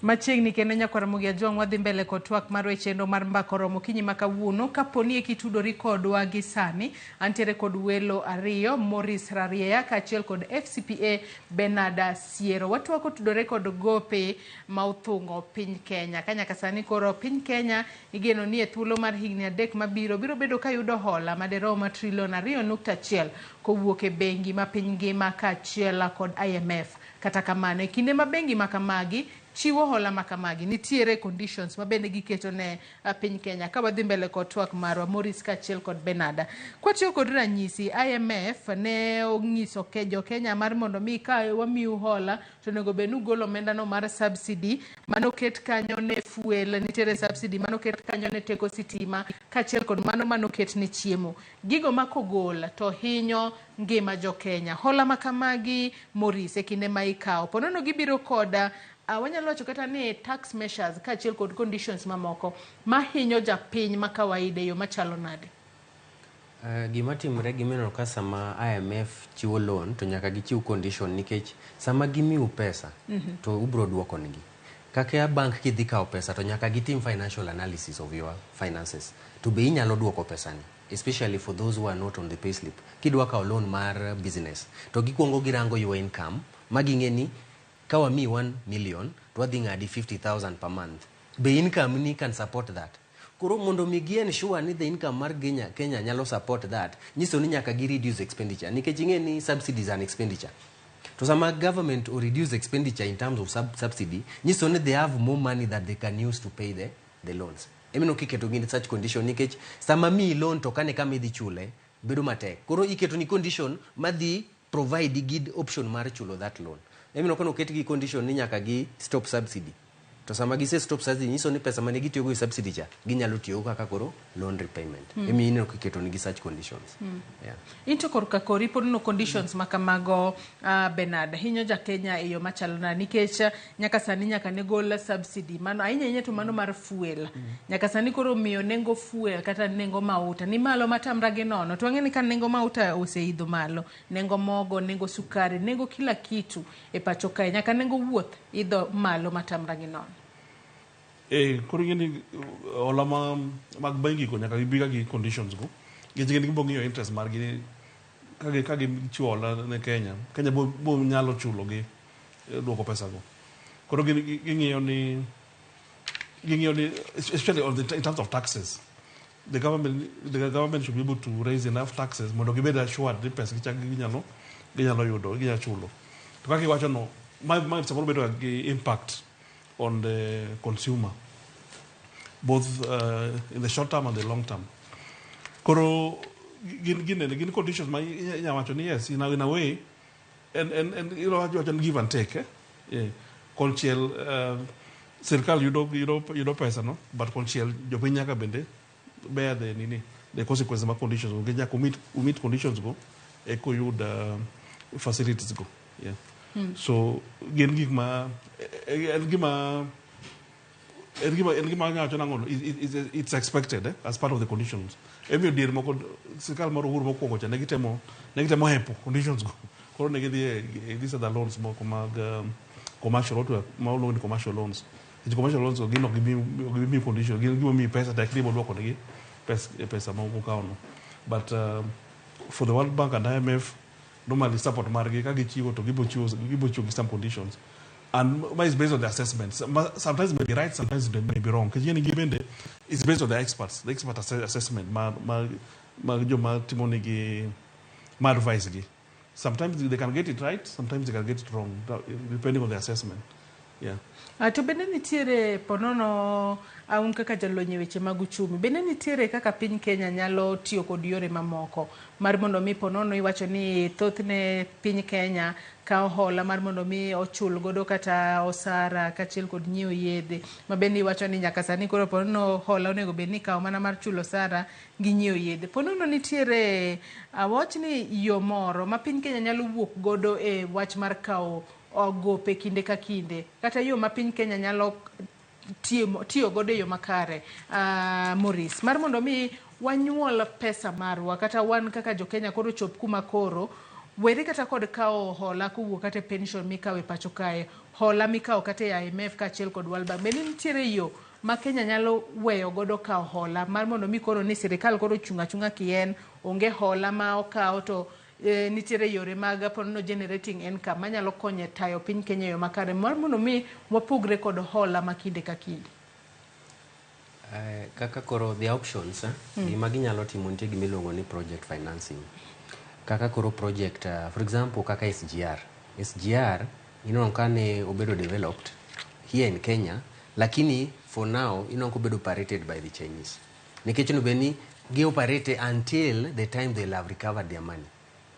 Machiegni kendo Nyakwar Ramogi Ajwang' wadhi mbele kod twak marwa e chenro mar Mbaka Oromo okinyi ma kawuono. Kaponi eki tudori kodwa gi sani, antiere kod welo ariyo, Maurice Rarieya kaachiel kod FCPA Bernard Siero. Watwak otudore kod gope ma othung'o piny Kenya. Ka nyaka sani koro piny Kenya igeno ni e thuolo mar higni 3 mabiro biro bedo ka yudo hola maderom trilion 2.1 kowuok e bengi ma piny ngima kaachiel kod IMF. Kata kamano, e kinde ma bengi ma kamagi chiwo hola makamagi, nitiere conditions mabende giketo ne piny Kenya. Ka wadhi mbele kod twak marwa, Maurice kaachiel kod Bernard. Kwatiyo kod ranyisi, IMF ne onyiso jo Kenya mar mondo mi ka wamiu hola to onego bed ni ugolo omendano mar subsidy manoket kanyo ne fuel, nitiere subsidy manoket kanyo ne teko sitima kaachiel kod mano manoket ne chiemo. Gigo ma kogol to hinyo ngima jo Kenya. Hola makamagi, Maurice, e kinde ma ikawo, ponono gibiro koda wanyalo wacho kata ni tax measures kaachiel kod conditions mamoko mahinyo japiny ma kawaida e yo machalo nade? Gima timre gimineno ka sama IMF chiwo loan to nyaka gichiw condition nikech sama gimiu pesa to ubro duoko negi. Kaka bank kidhi kawo pesa to nyaka gitim financial analysis of your finances. To be inyalo duoko pesani, especially for those who are not on the payslip. Kidwa kawo loan mar business, to gikwongo girango your income, ma ging'e ni ka wamiyi 1 million to wadhi ng'adi 50,000 per month. Be income ni can support that? Koro mondo mi gi ensure ni the income mar Kenya nyalo support that, nyiso ni nyaka gi reduce expenditure. Nikech ing'e ni subsidies and expenditure. To sama government o reduce expenditure in terms of subsidy, nyiso ni they have more money that they can use to pay the loans. Emino kiketo gi such condition nikech sama miyi loan to kane kama idhi chule bedo matek. Koro iketo ni condition madhi provide gi option mar chulo that loan. Emino kono oket gi condition ni nyaka gi stop subsidy. To sama gise stop subsidy nyiso ni pesa mane gitiyogo e subsidy cha ginyalo tiyogo kaka koro loan repayment. Emi ineno kiketo nigi such conditions. Yeah. Into korka kori pod no conditions makamago, Bernard, hinyo ja Kenya e yo machalo nade? Nikech nyaka sani nyaka ne gol subsidy mano ahinya ahinya to mano mar fuel. Nyaka sani koro miyo nengo fuel kata nengo mauta ni malo matamra gi nono. To wang'e ni ka nengo mauta oseidho malo, nengo mogo, nengo sukari, nengo kila kitu e pacho kae, nyaka nengo wuoth idho malo matamra gi nono. Koro ing'e ni hola ma mag bengi go nyaka gibi ga gi conditions go. Nikech gin gibo ng'iyo interest margi ka gichiwo hola ne Kenya. Kenya bo nyalo chulo gi duoko pesa go. Koro gin ging'iyo ni especially in terms of taxes. The government should be able to raise enough taxes mondo gibed assured ni pesa gichak ginyalo yudo, ginyalo chulo. To kaka iwacho no, ma samoro bedo ga gi impact on the consumer, both in the short term and the long term. Koro gin conditions ma inya wacho ni yes, in a way, and wacho ni give and take, eh? Yeah. Konchiel sirkal yudo pesa no, but konchiel jopiny nyaka bende bear the nini, the consequence mag conditions go. Nikech nyaka umeet conditions go eka uyud facilities go. Yeah. So gin gik ma en gima wacho nang'o no, it's expected, eh, as part of the conditions. Emiyo dier moko sirkal mar Uhuru mokwongo cha ne gitemo hepo conditions go. Koro ne gidhi e these other loans moko mag commercial, what ma waluongo ni commercial loans. Nikech commercial loans go gin ok gibi condition, gin gima miyi pesa tek ni ibo duoko negi pesa ma ukawo no. But for the World Bank and IMF, normally support margi ka gichiwo to gibo chiwo gi some conditions. And ma is based on the assessments. Sometimes it may be right, sometimes it may be wrong. Nikech ing'e ni gibende, it's based on the experts, the expert assessment ma joma timo negi, ma advise gi. Sometimes they can get it right, sometimes they can get it wrong, depending on the assessment. Yeah. To bende nitiere ponono un kaka jalony e weche mag uchumi, bende nitiere kaka piny Kenya nyalo tiyo kod yore mamoko mar mondo mi ponono iwacho ni thothne piny Kenya kawo hola mar mondo mi ochul godo kata osara kaachiel kod nyiewo yedhe, ma bende iwacho ni nyaka sani koro ponono hola onego bed ni ikawo mana mar chulo osara gi nyiewo yedhe. Ponono nitiere awach ni yo moro ma piny Kenya nyalo wuok godo e wach mar kawo gope kinde ka kinde, kata yo ma piny Kenya nyalo tiyo godo e yo makare, Maurice, mar mondo mi wanyuol pesa marwa kata wan kaka jo Kenya koro chop kuma koro were kata kod kawo hola kowuok kata e pension mikawo e pacho kae, hola mikawo kata e IMF kaachiel kod World Bank. Bende nitiere yo ma Kenya nyalo weyo godo kawo hola mar mondo mi koro ni sirikal koro chung' achung'a kien onge hola ma okawo to nitiere yore mag ponono generating income manyalo konyo e tayo piny Kenya e yo makare mar mondo mi wapogre kod hola ma kinde ka kinde? Kaka koro the options, eh, gima ginyalo timo, nitie gima iluongo ni project financing. Kaka koro project, for example, kaka SGR. SGR ineno ka ne obedo developed here in Kenya, lakini for now ineno kobedo operated by the Chinese. Nikech onego bed ni gi operate until the time they'll have recovered their money.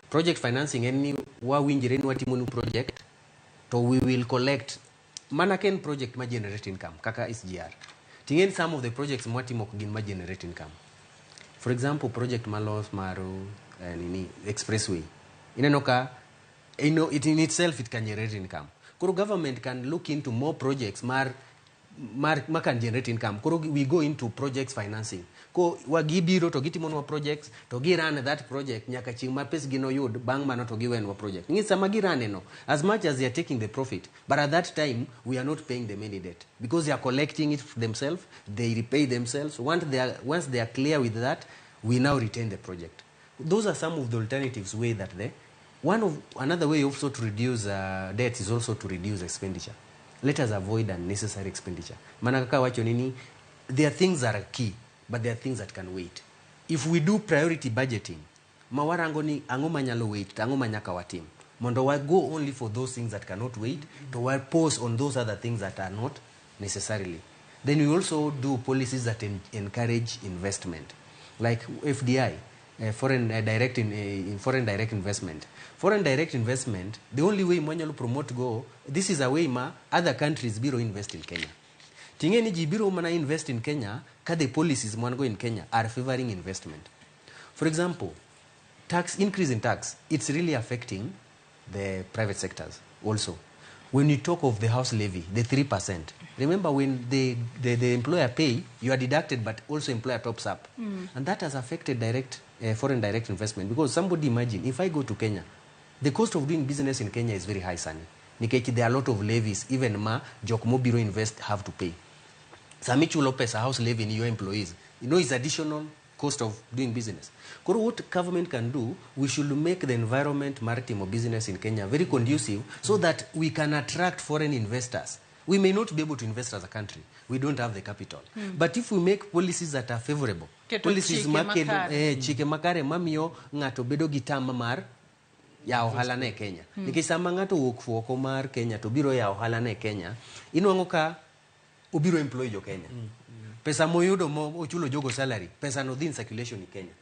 Project financing en ni wawinjre ni watimonu project to we will collect, mana ka en project ma generate income kaka SGR. Ting'eni some of the projects mwatimo ok gin ma generate income. For example, project malos mar nini, expressway. Ineno ka it in itself it can generate income. Koro government can look into more projects mar Mar, ma can generate income. Koro we go into projects financing. Ko wa gibiro to gitimonwa projects to gi run that project nyaka chieng' ma pes gi noyud bang' mano to giwenwa project. Ng'i sama gi run no, as much as they are taking the profit, but at that time we are not paying them any debt because they are collecting it themselves, they repay themselves. Once they are clear with that, we now retain the project. Those are some of the alternatives way that the one of another way also to reduce debt is also to reduce expenditure. Let us avoid unnecessary expenditure. Mana kaka wacho nini, there are things that are key, but there are things that can wait. If we do priority budgeting, ma warango ni ang'o manyalo wait, to ang'o ma nyaka watim. Mondo wa go only for those things that cannot wait, to wa pause on those other things that are not necessarily. Then we also do policies that encourage investment, like FDI, foreign direct investment. Foreign direct investment, the only way mwanyalo promote go, this is a way ma other countries biro invest in Kenya. Ting'e ni ji biro mana invest in Kenya ka the policies mwan go in Kenya are favoring investment. For example, tax increase in tax, it's really affecting the private sectors also. When you talk of the house levy, the 3%, remember when the employer pay, you are deducted, but also employer tops up. And that has affected foreign direct investment because somebody imagine, if I go to Kenya, the cost of doing business in Kenya is very high, Sani. Nikech there are a lot of levies, even ma jok mobiro invest have to pay. Sami chulo pesa house levy in your employees. You know it's additional cost of doing business. Koro what government can do, we should make the environment mar timo business in Kenya very conducive so that we can attract foreign investors. We may not be able to invest as a country. We don't have the capital. But if we make policies that are favorable, Keto policies chike makelo makare. Chike makare mamiyo ng'ato bedo gi tama mar yawo ohala ne e Kenya. Nikech sama ng'ato owuok oko mar Kenya to biro yawo ohala ne e Kenya, inwang'o ka obiro employ jo Kenya. Pesa moyudo mo ochulo jogo salary, pesa no dhi in circulation in Kenya.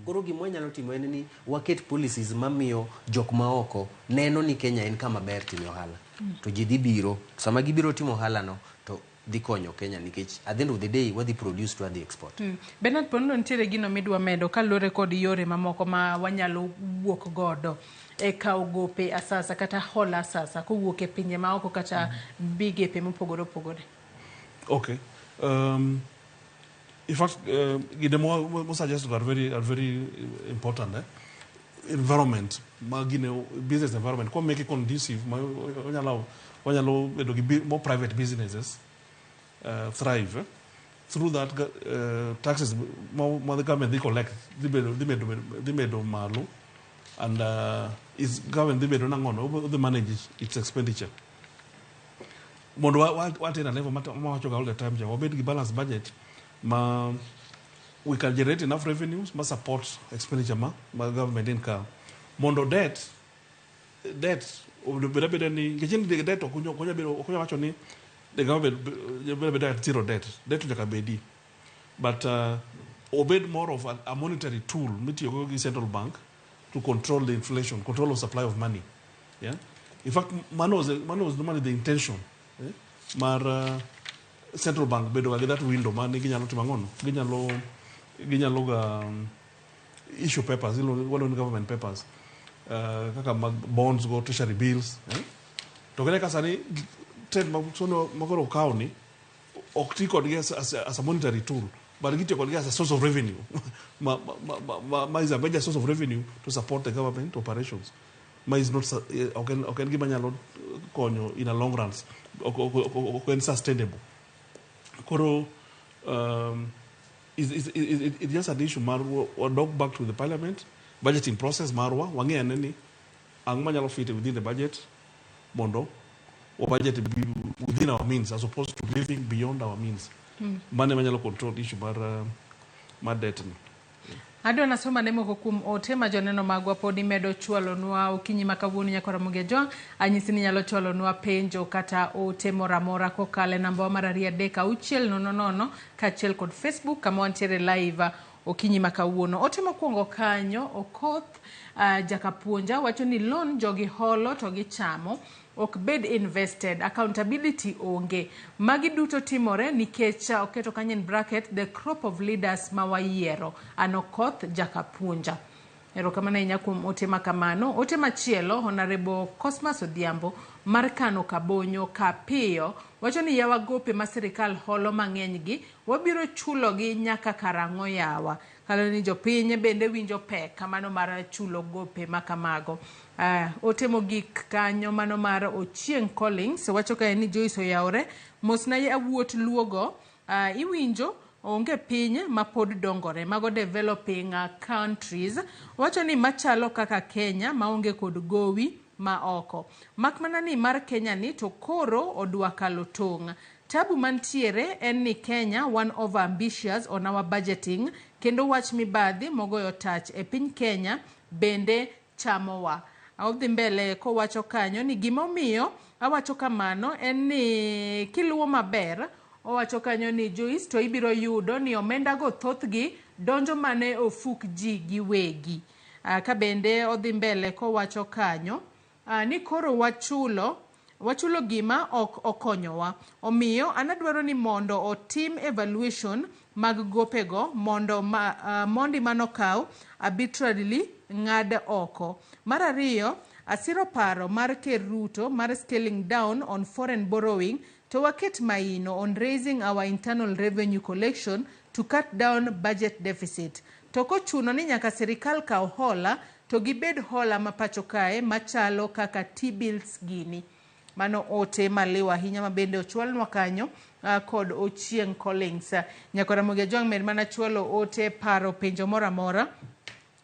Koro gima wanyalo timo en ni waket policies mamiyo jok maoko neno ni Kenya en kama ber timo ohala. To ji dhi biro, sama gibiro timo ohala no to dhi konyo Kenya nikech at the end of the day wadhi produce to wadhi export. Bernard Pondo, nitiere gino midwa medo kaluwore kod yore mamoko ma wanyalo wuok godo e kawo gope asasa kata hola asasa kowuok e pinje maoko kata migepe mopogore opogore. Okay. In fact, gine mo suggest are very important. Eh? Environment, ma gine business environment, kwa make it conducive, ma wanyalo bedo gi more private businesses thrive. Eh? Through that, taxes ma the government they collect, dhi bedo malo, and is government dhi bedo nang'ono, dhi manage its expenditure. Mondo wa attain a level ma wachoga all the time cha wabed gi balanced budget ma we can generate enough revenues ma support expenditure ma government incur mondo debt obed abeda ni nikech ni debt ok onyal bedo ok onyal wacho ni the government bedo abeda at zero debt. Debt nyaka bedi, but obed more of a monetary tool mitiyogo gi central bank to control the inflation, control of supply of money. Yeah, in fact, mano was normally the intention, eh? Mar central bank bedo ga gi that window ma ni ginyalo timo ang'ono, ginyalo ga issue papers, iluongo ni government papers, kaka mag bonds go, treasury bills, eh? To kene ka sani trend ma sono makoro okaw ni ok ti kodgi as a monetary tool, but gitiyo kodgi as a source of revenue ma is a major source of revenue to support the government operations, ma is not ok en gima nyalo konyo in a long run, ok en sustainable. Koro is just an issue mar wadok back to the parliament budgeting process marwa wang'e ane ni ang'o manyalo fit within the budget mondo wa budget be within our means as opposed to living beyond our means. Mano ema nyalo control issue mar debt ni. Adwa nasoma ne moko kuom ote ma joneno magwa pod imedo chwalonwa okinyi ma kawuono. Nyakora Mogejo, anyisi ni nyalo chwalonwa penjo kata ote moro amora kokalo e namba wa mar 23600 kaachiel kod Facebook kama wantiere live okinyi ma kawuono. Ote mokwongo kanyo, Okoth Jakapuonja wacho ni loan jogi holo to gichamo ok bed invested, accountability onge. Magi duto timore nikech oketo kanyo in bracket the crop of leaders ma wayiero. An Okoth Jakapuonja. Erokamano ahinya kuom ote ma kamano. Ote machielo, Honorable Cosmas Odhiambo mar Kano Kabonyo Kapiyo wacho ni yawa gope ma sirikal holo mang'eny gi wabiro chulogi nyaka karang'o yawa? Kaluwore ni jopiny bende winjo pek mano mar chulo gope ma kamago. Ote mogik kanyo mano mar Ochieng Collins wacho kae ni Joyce oyawore, mosna yawuot Luogo, iwinjo onge piny ma pod dongore, mago developing countries. Wacho ni machalo kaka Kenya maonge kod gowi ma oko. Mak mana ni mar Kenya ni to koro odwa kalo tong'. Tabu mantiere en ni Kenya wan over ambitious on our budgeting kendo wach mibadhi mogoyo tach e piny Kenya bende chamowa. Odhi mbele kowacho kanyo ni gima omiyo awacho kamano en ni kiluwo maber, owacho kanyo ni Joyce to ibiro yudo ni omendago thothgi donjo mana e ofuk ji giwegi. Ka bende odhi mbele kowacho kanyo ni koro wachulo gima ok okonyowa. Omiyo an adwaro ni mondo otim evaluation mag gopego mondo mondi manokaw arbitrarily ng'ad oko. Mar ariyo, asiro paro mar Ker Ruto mar scaling down on foreign borrowing to waket maino on raising our internal revenue collection to cut down budget deficit. To kochuno ni nyaka sirikal kaw hola to gibed hola ma pacho kae machalo kaka T-bills gini. Mano ote maliw ahinya ma bende ochwalnwa kanyo kod Ochieng Collins. Nyakora Ramogi Ajwang' med mana chwalo ote, paro, penjo moro amora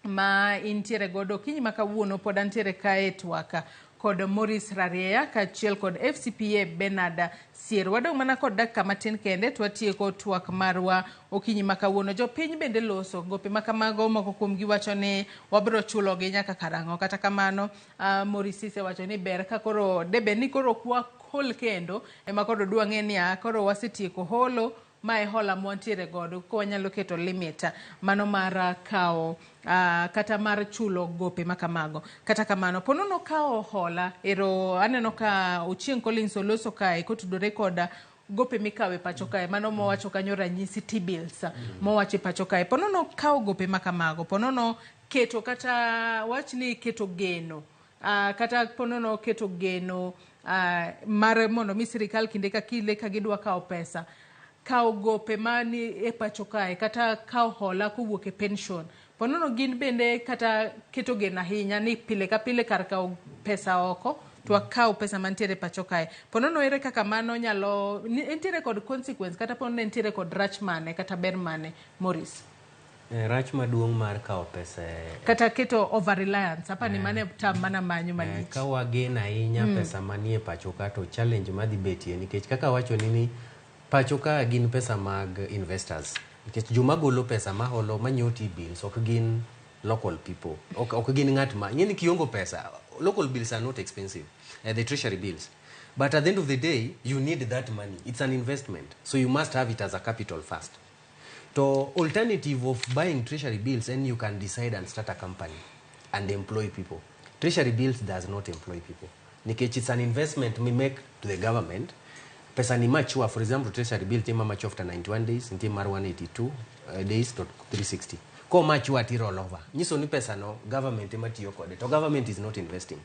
ma intiere godo okinyi ma kawuono. Pod antiere kae twaka kod Maurice Rarieya kaachiel kod FCPA Bernard Sier. Wadong' mana kod dakika matin kende to watieko twak marwa okinyi ma kawuono. Jopiny bende loso gope ma kamago, moko kuomgi wacho ni wabiro chulogi nyaka karang'o. Kata kamano, Maurice isewacho ni ber ka koro debed ni koro ok wahol kendo ema koro dwa ng'e niya koro wasetieko holo ma e hola mwantiere godo ko wanyalo keto limit mano mar kawo kata mar chulo gope ma kamago. Kata kamano, po nono kawo hola, ero aneno ka Ochieng Collins oloso kae kotudore kod gope mikawo e pacho kae, mano mowacho kanyo ranyisi T-bills mowacho e pacho kae. Po nono kawo gope ma kamago, po nono keto kata wach ni keto geno, kata po nono keto geno mar mondo mi sirikal kinde ka kinde ka gidwa kawo pesa, kawo gope mani e pacho kae kata kawo hola kowuok e pension, po nono gin bende kata keto geno ahinya ni pile ka pile kar kawo pesa oko to wakaw pesa mantiere e pacho kae, po nono ere kaka mano nyalo nitiere kod consequence kata po nono nitiere kod rach mane kata ber mane, Maurice? Rach maduong' mar kawo pesa kata keto over reliance apa ni mane tam mana manyo malich. Ka wageno ahinya pesa manie pacho ka to challenge madhi betie nikech kaka awachoni ni pacho ka gin pesa mag investors nikech joma golo pesa maholo manyiewo T-bills ok gin local people, ok gin ng'at ma ing'e ni kiongo pesa, local bills are not expensive, the treasury bills, but at the end of the day you need that money. It's an investment, so you must have it as a capital first. To alternative of buying treasury bills, and you can decide and start a company and employ people. Treasury bills does not employ people nikech it's an investment we make to the government. Pesa ni mature. For example, treasury bill nitie ma mature after 91 days, nitie mar 182 days to 360. Ko mature ti roll over, nyiso ni pesa no government ema tiyo kode, to government is not investing.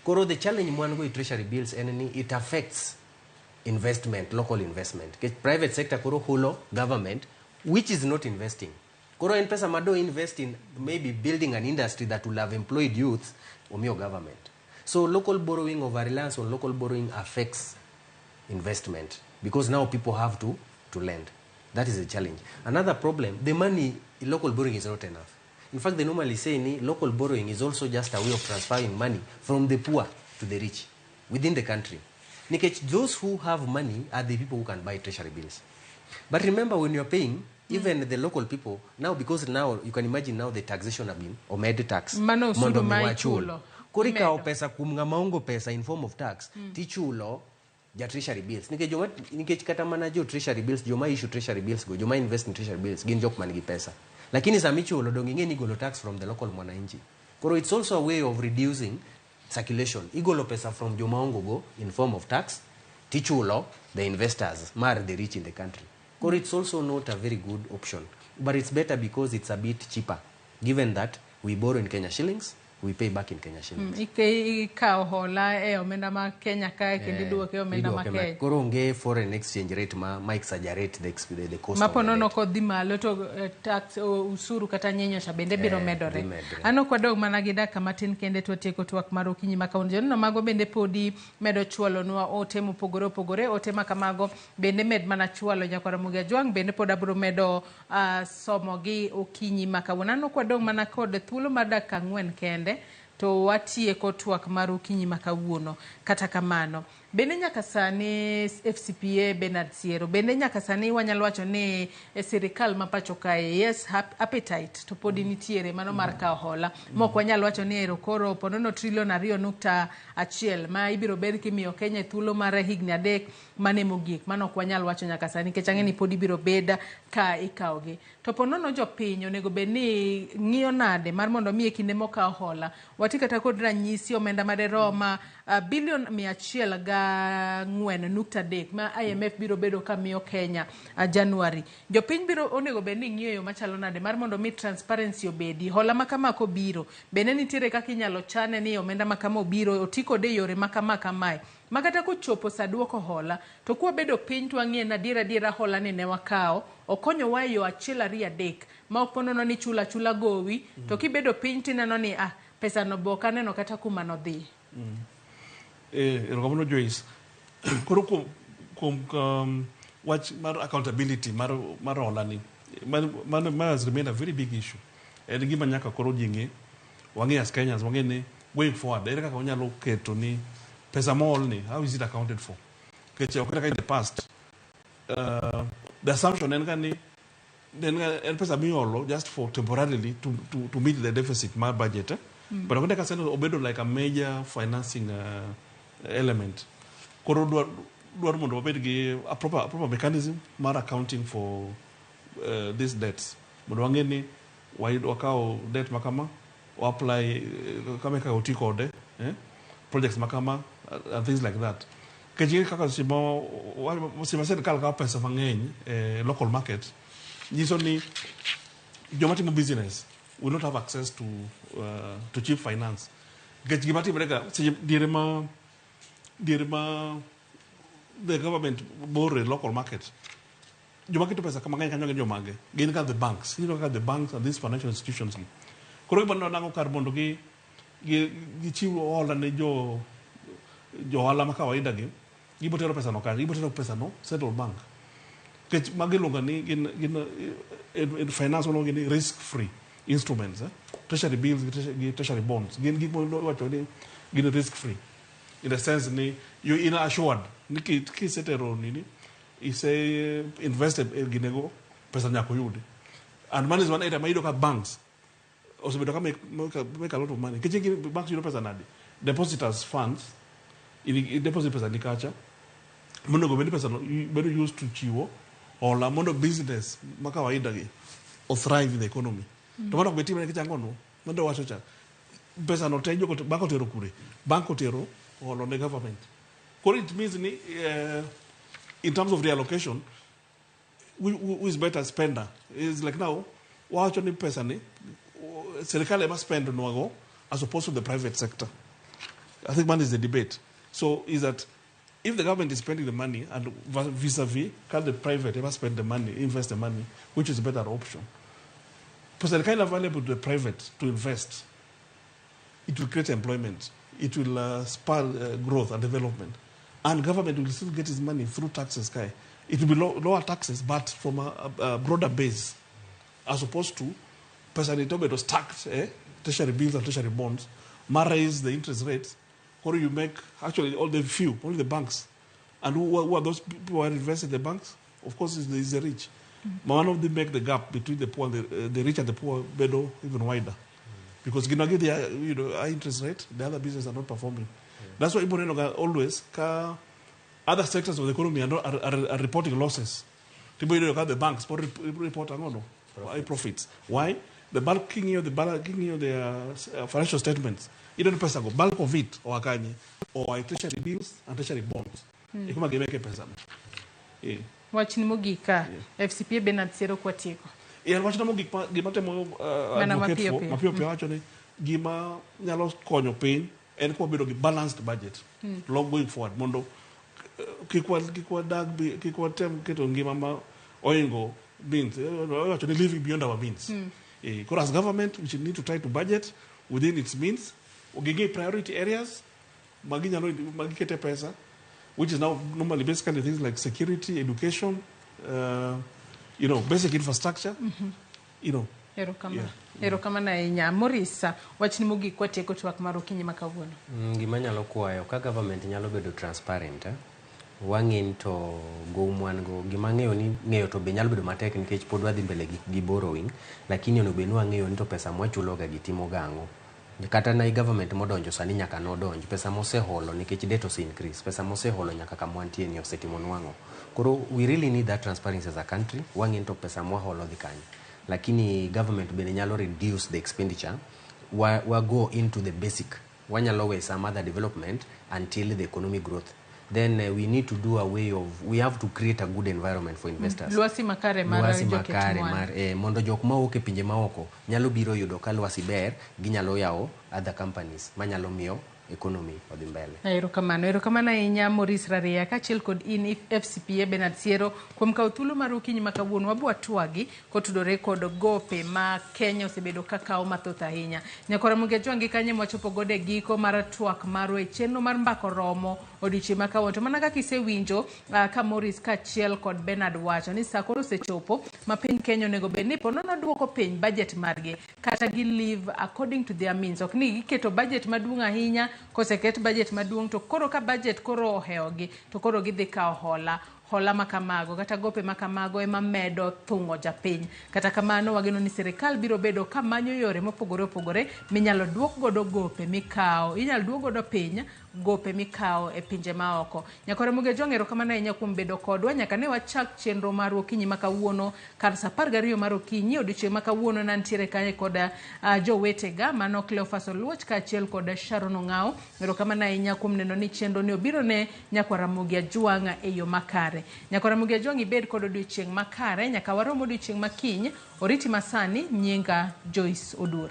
Koro the challenge mwan go e treasury bills en ni it affects investment, local investment, nikech private sector koro hulo government which is not investing. Koro en pesa ma do invest in maybe building an industry that will have employed youth, omiyo government. So local borrowing, over reliance on local borrowing affects investment because now people have to lend. That is a challenge. Another problem, the money in local borrowing is not enough. In fact, they normally say ni local borrowing is also just a way of transferring money from the poor to the rich within the country. Nikech those who have money are the people who can buy treasury bills. But remember, when you're paying, even the local people, now because now you can imagine now the taxation have been omed tax. Mano osuru mondo mi ma wachul. ichulo. Koro ikawo Imedo. Pesa kuom ng'ama ongo pesa in form of tax, tichulo ja treasury bills. Nikech joma, nikech kata mana jo treasury bills, joma issue treasury bills go, joma invest in treasury bills, gin jok man gi pesa. Lakini sama ichulo dong ing'e ni igolo tax from the local mwananchi. Koro it's also a way of reducing circulation. Igolo pesa from joma ongo go in form of tax, tichulo the investors mar the rich in the country. Koro it's also not a very good option. But it's better because it's a bit cheaper, given that We borrow in Kenya shillings, we pay back in Kenya shillings. Ikawo hola e omenda ma Kenya kae kendo iduoke e omenda ma Iduoke ma- Kenya. Koro onge foreign exchange rate ma exaggerate the cost Ma of po the nono debt. kodhi malo to tax usuru kata nyenyo cha bende biro medore. Dhi medre. An ok wadog mana gi dakika matin kende to watieko twak mar okinyi ma kawuono. Joneno mago bende podi medo chwalonwa ote mopogore opogore. Ote ma kamago bende med mana chwalo nyakwar Ramogi Ajwang' bende pod abiro medo somogi okinyi ma kawuono. An ok wadong' mana kod thuolo mar dakika 4 kende to watieko twak mar okinyi ma kawuono. Kata kamano, bende nyaka sani FCPA Bernard Siero, bende nyaka sani wanyalo wacho ni e sirikal ma pacho kae, yes, appetite to podi nitiere mano mar kawo hola. Mok wanyal wacho ni ero koro ponono trilion 2.1 ma ibiro bed kimiyo Kenya e thuolo mar higni 3 mane mogik. Mano ok wanyal wacho nyaka sani nikech ang'e ni pod ibiro bed ka ikawogi. To ponono jopiny onego bed ni ng'iyo nade mar mondo mi e kinde mokawo hola. Wati kata kod ranyisi omenda maderoma bilion 104.3 ma IMF biro bedo ka miyo Kenya January. Jopiny biro onego bed ni ng'iyo yo machalo nade mar mondo mi transparency obedi. Hola ma kama kobiro, bende nitiere kaka inyalo chane ni omenda ma kama obiro oti kode e yore ma kama kamae. Ma kata kochopo sa duoko hola, to kwabedo piny to wang'iye ni adiera adiera hola ni ne wakawo, okonyowa e yo 1 2 3 ma ok ponono ni chula chula gowi, to kibedo piny tineno ni pesa no be ok aneno kata kuma nodhi. Erokamano Joyce. Koro kuom wach mar accountability mar hola ni, man has remained a very big issue. En gima nyaka koro ji ng'e, wang'e as Kenyans, wang'e ni going forward, ere kaka wanyalo keto ni pesa mool ni, how is it accounted for? Nikech ok kaka in the past, the assumption en ga ni en pesa miolo just for temporarily to meet the deficit mar budget. But ok kaka sani obedo like a major financing element. Koro dwaro mondo wabed gi a proper mechanism mar accounting for these debts. Mondo wang'e ni wakawo debt makama, wa apply kama kaka oti kode, projects makama, and things like that. Nikech kaka seche ma sirikal kawo pesa mang'eny e local market, nyiso ni joma timo business will not have access to cheap finance. Nikech gima timore ga seche diere ma the government borrow e local market, joma keto pesa mang'eny kanyo gin jomage? Gin ka the banks. Gin ka the banks and these financial institutions gi. Koro gibiro nang'o kar mondo gichiw hola ne jo ohala ma kawaida gi, gibiro tero pesa no kanye? Gibiro tero pesa no central bank. Nikech magi iluongo ni gin in finance waluongo ni risk free instruments, Treasury bills gi treasury bonds. Gin gik miwacho ni gin risk free. In the sense ni you in assured ni kisetero nini, ise invested e ginego, pesa nyaka oyudi. And money is one area ma iyudo ka banks osebedo ka make a lot of money. Nikech banks yudo pesa nade? Depositors funds, i deposit pesa ni kacha, monego bed ni pesa no bedo used to chiwo hola mondo business ma kawaida gi o thrive in the economy. To mano ok be timre nikech ang'o no? Mano wacho cha. Pesa no te jogo bank otero kure? Bank otero holo ne government. Koro it means ni in terms of reallocation, who is better spender? Is like now, wacho ni pesa ni serikal ema spend nwago as opposed to the private sector. I think money is the debate. So is that if the government is spending the money and vis-a-vis, can the private ever spend the money, invest the money, which is a better option? Because the kind available to the private to invest, it will create employment, it will spur growth and development. And government will still get its money through taxes. Kai. It will be lower taxes, but from a broader base, as opposed to pesa ni tobedo stacked, treasury bills and treasury bonds, ma raise the interest rates, or you make actually all the few, only the banks. And who are those people who are invested in the banks? Of course, it's the rich. But one of them make the gap between the poor and the rich and the poor bedo even wider. Because you know, high interest rate, the other businesses are not performing. That's why Iboneno always other sectors of the economy are reporting losses. The banks report high profits. Why? The bulking of the financial statements. You don't pesa go bulk of it or kanye or treasury bills and treasury bonds. Ikuma give make pesa. Wachni mogik ka FCPA Bernard Siero kwatieko. En wachna mogik gima temo Mana advocate mapiyo for piyo. mapiyo piyo wacho ni gima nyalo konyo piny en kwa bedo gi balanced budget long going forward mondo kik wadag kik watem keto ngima ma oingo means, wacho ni living beyond our means. Koro as government we should need to try to budget within its means, ging'e priority areas ma ginyalo ma gikete pesa, which is now normally basically things like security, education, basic infrastructure. Erokamano. Yeah. Erokamano ahinya. Morris, wachni mogik watieko twak mar okinyi ma kawuono. Gima nyalo kwayo ka government nyalo bedo transparent, wang'e ni to gow mwan go gima ang'eyo ni ng'eyo to be nyalo bedo matek nikech pod wadhi mbele gi borrowing, lakini onego bed ni wang'eyo ni to pesa mwachulo ga gi timo ga ang'o. Kata na government modonjo sani nyaka nodonj pesa moseholo nikech debt ose increase, pesa moseholo nyaka kama wantie ni osetimo nwang'o. Koro we really need that transparency as a country, wang'e ni to pesa mwaholo dhi kanye. Lakini government bende nyalo reduce the expenditure, wa go into the basic, wanyalo we some other development until the economic growth. Then we need to do a way of, we have to create a good environment for investors. Lwasi makare mar Lwasi joket makare mwandu. mar mondo jok mawuok e pinje maoko nyalo biro yudo ka lwasi ber, ginyalo yawo other companies manyalo miyo economy odhi mbele. Erokamano, erokamano ahinya Maurice Raria kaachiel kod in FCPA Bernard Siero kuom kawo thuolo mar okinyi ma kawuono wabwa twagi kotudore kod gope ma Kenya osebedo ka kawo mathoth ahinya. Nyakora Ramogi Ajwang' gi kanye mwachopo godo e giko mar twak marwa e chenro mar Mbaka Oromo odiochieng' ma kawuono. To mana kaka isewinjo ka Maurice kaachiel kod Bernard wacho ni sa koro osechopo ma piny Kenya onego bed ni ponono duoko piny budget margi kata gi live according to their means. Ok ni giketo budget maduong' ahinya, koseket budget maduong' to koro ka budget koro ohewogi to koro gidhi kawo hola. Hola makamago kata gope makamago ema medo thung'o japiny. Kata kamano wageno ni sirikal biro bedo ka manyo yore mopogore opogore minyalo duok godo gope mikawo, inyalo duok godo piny gope mikawo e pinje maoko. Nyakora Ramogi Ajwang' erokamano ahinya kuom bedo kodwa nyaka ne wachak chenro mar okinyi ma kawuono kar sa 12 mar okinyi. Odiochieng' ma kawuono nantiere kae kod jowetega mano Cleophas Oluoch kaachiel kod Sharon Ong'ao. Erokamano ahinya kuom neno ni chenro ni obiro ne Nyakwar Ramogi Ajwang' e yo makare. Nyakwar Ramogi Ajwang' ibed kod odiochieng' makare nyaka warom odiochieng' makiny. Oriti masani, nyinga Joyce Odur.